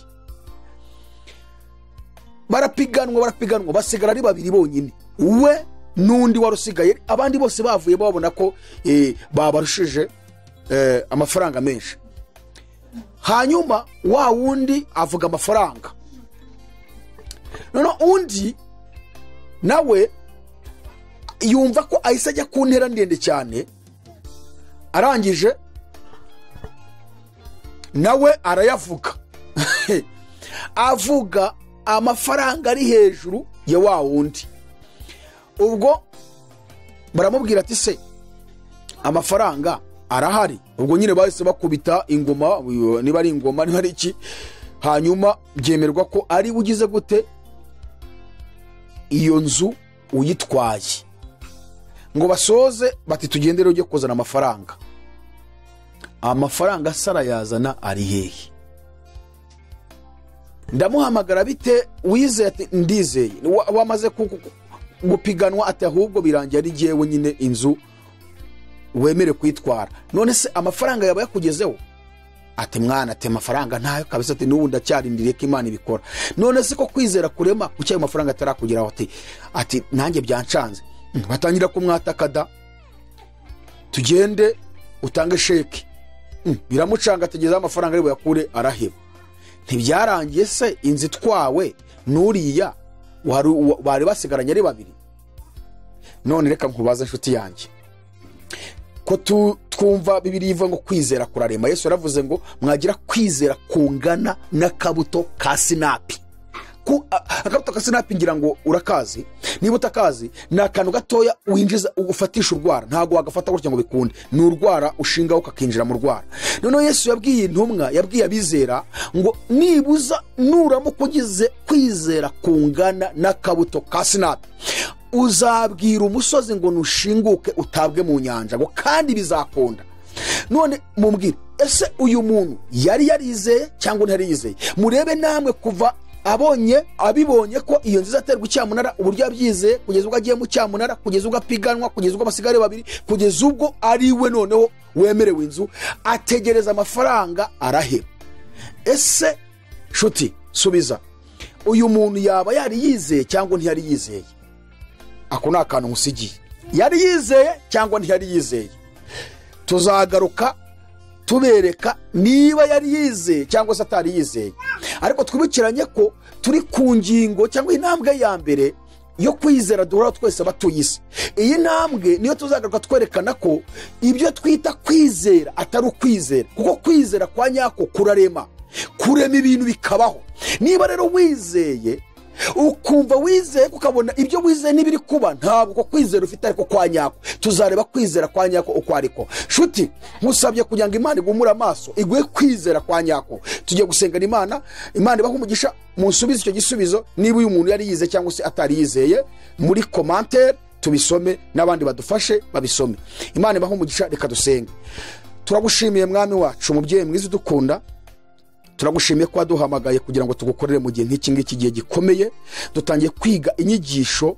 Barapiganwa, basigara ari babiri bonyine, we n'undi warusigaye. Abandi bose bavuye babona ko babarushije amafaranga menshi. Hanyuma wa wundi avuga amafaranga, none undi nawe yumva ko ahise ajya ku ntera ndende cyane, arangije nawe arayavuga avuga amafaranga ari hejuru ya wa wundi. Ubwo baramubwira ati se amafaranga arahari? Ubwo nyine bahise bakubita ingoma, niba ari ingoma niba ari iki, hanyuma byemerwa ko ari ugize gute iyo nzu uyitwaye. Ngo basoze bati tugendere ujye kuzana amafaranga. Amafaranga Sara yazana ari hehe? Ndamuhamagara bite wizeye? Ati ndizeye. Wamaze gupiganwa? Ati ahubwo birangiye ari jyewe nyine inzu wemere kwitwara. None se amafaranga yaba yakugezeho? Ati mwana, ati amafaranga ntayo kabisa, ati n'ubu ndacyarindiriye ko Imana ibikora. None se ko kwizera kurema, kuki ayo mafaranga atarakugeraho? Ati nanjye byancanze. Batangira kumwataka da, tugende utange sheke. Biramucanga, ategezeho amafaranga ari buyakure, araheba. Ntibyarangiye se inzu itwawe n'uriya bari basigaranye ari babiri? None reka nkubaze inshuti yanjye, Ko twumva Bibiliya ivuga ngo kwizera kurarema. Yesu yaravuze ngo mwagira kwizera kungana n'akabuto ka sinapi. Akabuto ka sinapi ngira ngo urakazi, niba utakazi ni akantu gatoya winjiza ufatisha urwara, ntabwo wagafata gutya ngo bikunde, ni urwara ushingaho kakinjira mu rwara. Noneho Yesu yabwiye intumwa, yabwiye abizera ngo nibuza nuramuka ugize kwizera kungana n'akabuto ka sinapi, uzabwira umusozi ngo nushinguke utabwe mu nyanja, ngo kandi bizakunda. None mumbwire, ese uyu muntu yari yarizeye cyangwa ntiyari yizeye? Murebe namwe kuva abonye abibonye ko iyo nzu izaterwa icyamunara, uburyo yabyizeye kugeza ubwo agiye mu cyamunara, kugeza ubwo apiganwa, kugeza ubwo abasigare babiri, kugeza ubwo ari we noneho wemerewe inzu, ategereza amafaranga araheba. Ese nshuti subiza, uyu muntu yaba yari yizeye cyangwa ntiyari yizeye? Ako ni akantu nkusigiye. Yari yizeye cyangwa ntiyari yizeye? Tuzagaruka tubereka niba yari yizeye cyangwa se atari yizeye. Ariko twibukiranye ko turi ku ngingo cyangwa intambwe ya mbere yo kwizera duhora twese abatuye isi. Iyi ntambwe niyo tuzagaruka twerekana ko ibyo twita kwizera atari ukwizera, kuko kwizera kwa nyako kurarema, kurema ibintu bikabaho. Niba rero wizeye ukumva wizeye, ukabona ibyo wizeye n'ibiri kuba, ntabwo kwizera ufite ariko kwa nyako. Tuzareba kwizera kwa nyako uko ariko. Nshuti, nkusabye kugira ngo Imana igumure amaso, iguhe kwizera kwa nyako. Tugiye gusengana Imana, Imana ibahe umugisha, munsubize icyo gisubizo niba uyu muntu yari yizeye cyangwa se atari yizeye muri commentaire, tubisome n'abandi badufashe babisome. Imana ibahe umugisha, reka dusenge. Turagushimiye Mwami wacu, umubyeyi mwiza udukunda. Turagushimiye ko waduhamagaye kugira ngo tugukorere mu gihe nk'iki ngiki, gihe gikomeye. Dutangiye kwiga inyigisho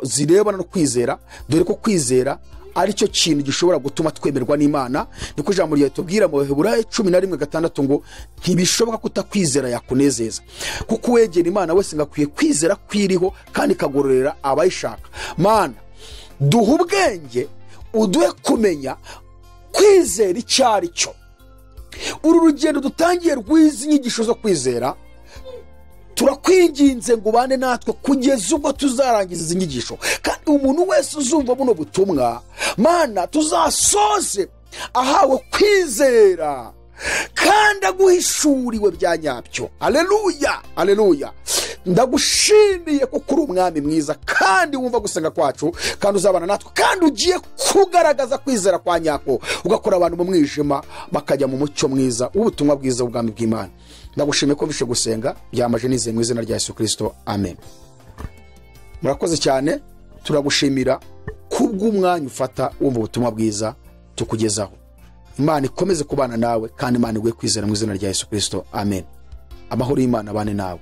zirebana no kwizera, dore ko kwizera ari cyo kintu gishobora gutuma twemerwa n'Imana. Niko ijambo ryawe tubwira mu Baheburayo 11:6 ngo ntibishoboka kutakwizera yakunezeza, kuko uwegera Imana wese ngakwiye kwizera kwiriho kandi ikagororera abayishaka. Mana, duhe ubwenge, uduhe kumenya kwizera icyo ari cyo. Uru rugendo dutangiye rw'izi nyigisho zo kwizera, turakwinginze ngo ubane natwe kugeza ubwo tuzarangiza izi nyigisho. Kandi umuntu wese uzumva buno butumwa, Mana, tuzasoze ahawe kwizera kandi aguhishuriwe bya nyabyo. Haleluya, haleluya. Ndagushimiye ko kuri umwami mwiza kandi wumva gusenga kwacu, kandi uzabana natwe, kandi ugiye kugaragaza kwizera kwa nyako, ugakora abantu mu mwijima bakajya mu mucyo mwiza w'ubutumwa bwiza bw'ubwami bw'Imana. Ndagushimiye ko mvishe gusenga, byamaje nizeye mu izina rya Yesu Kristo, amen. Murakoze cyane, turagushimira kubw'umwanya ufata wumva ubutumwa bwiza tukugezaho. Imana ikomeze kubana nawe, kandi Imana iguhe kwizera mu izina rya Yesu Kristo, amen. Amahoro y'Imana abane nawe.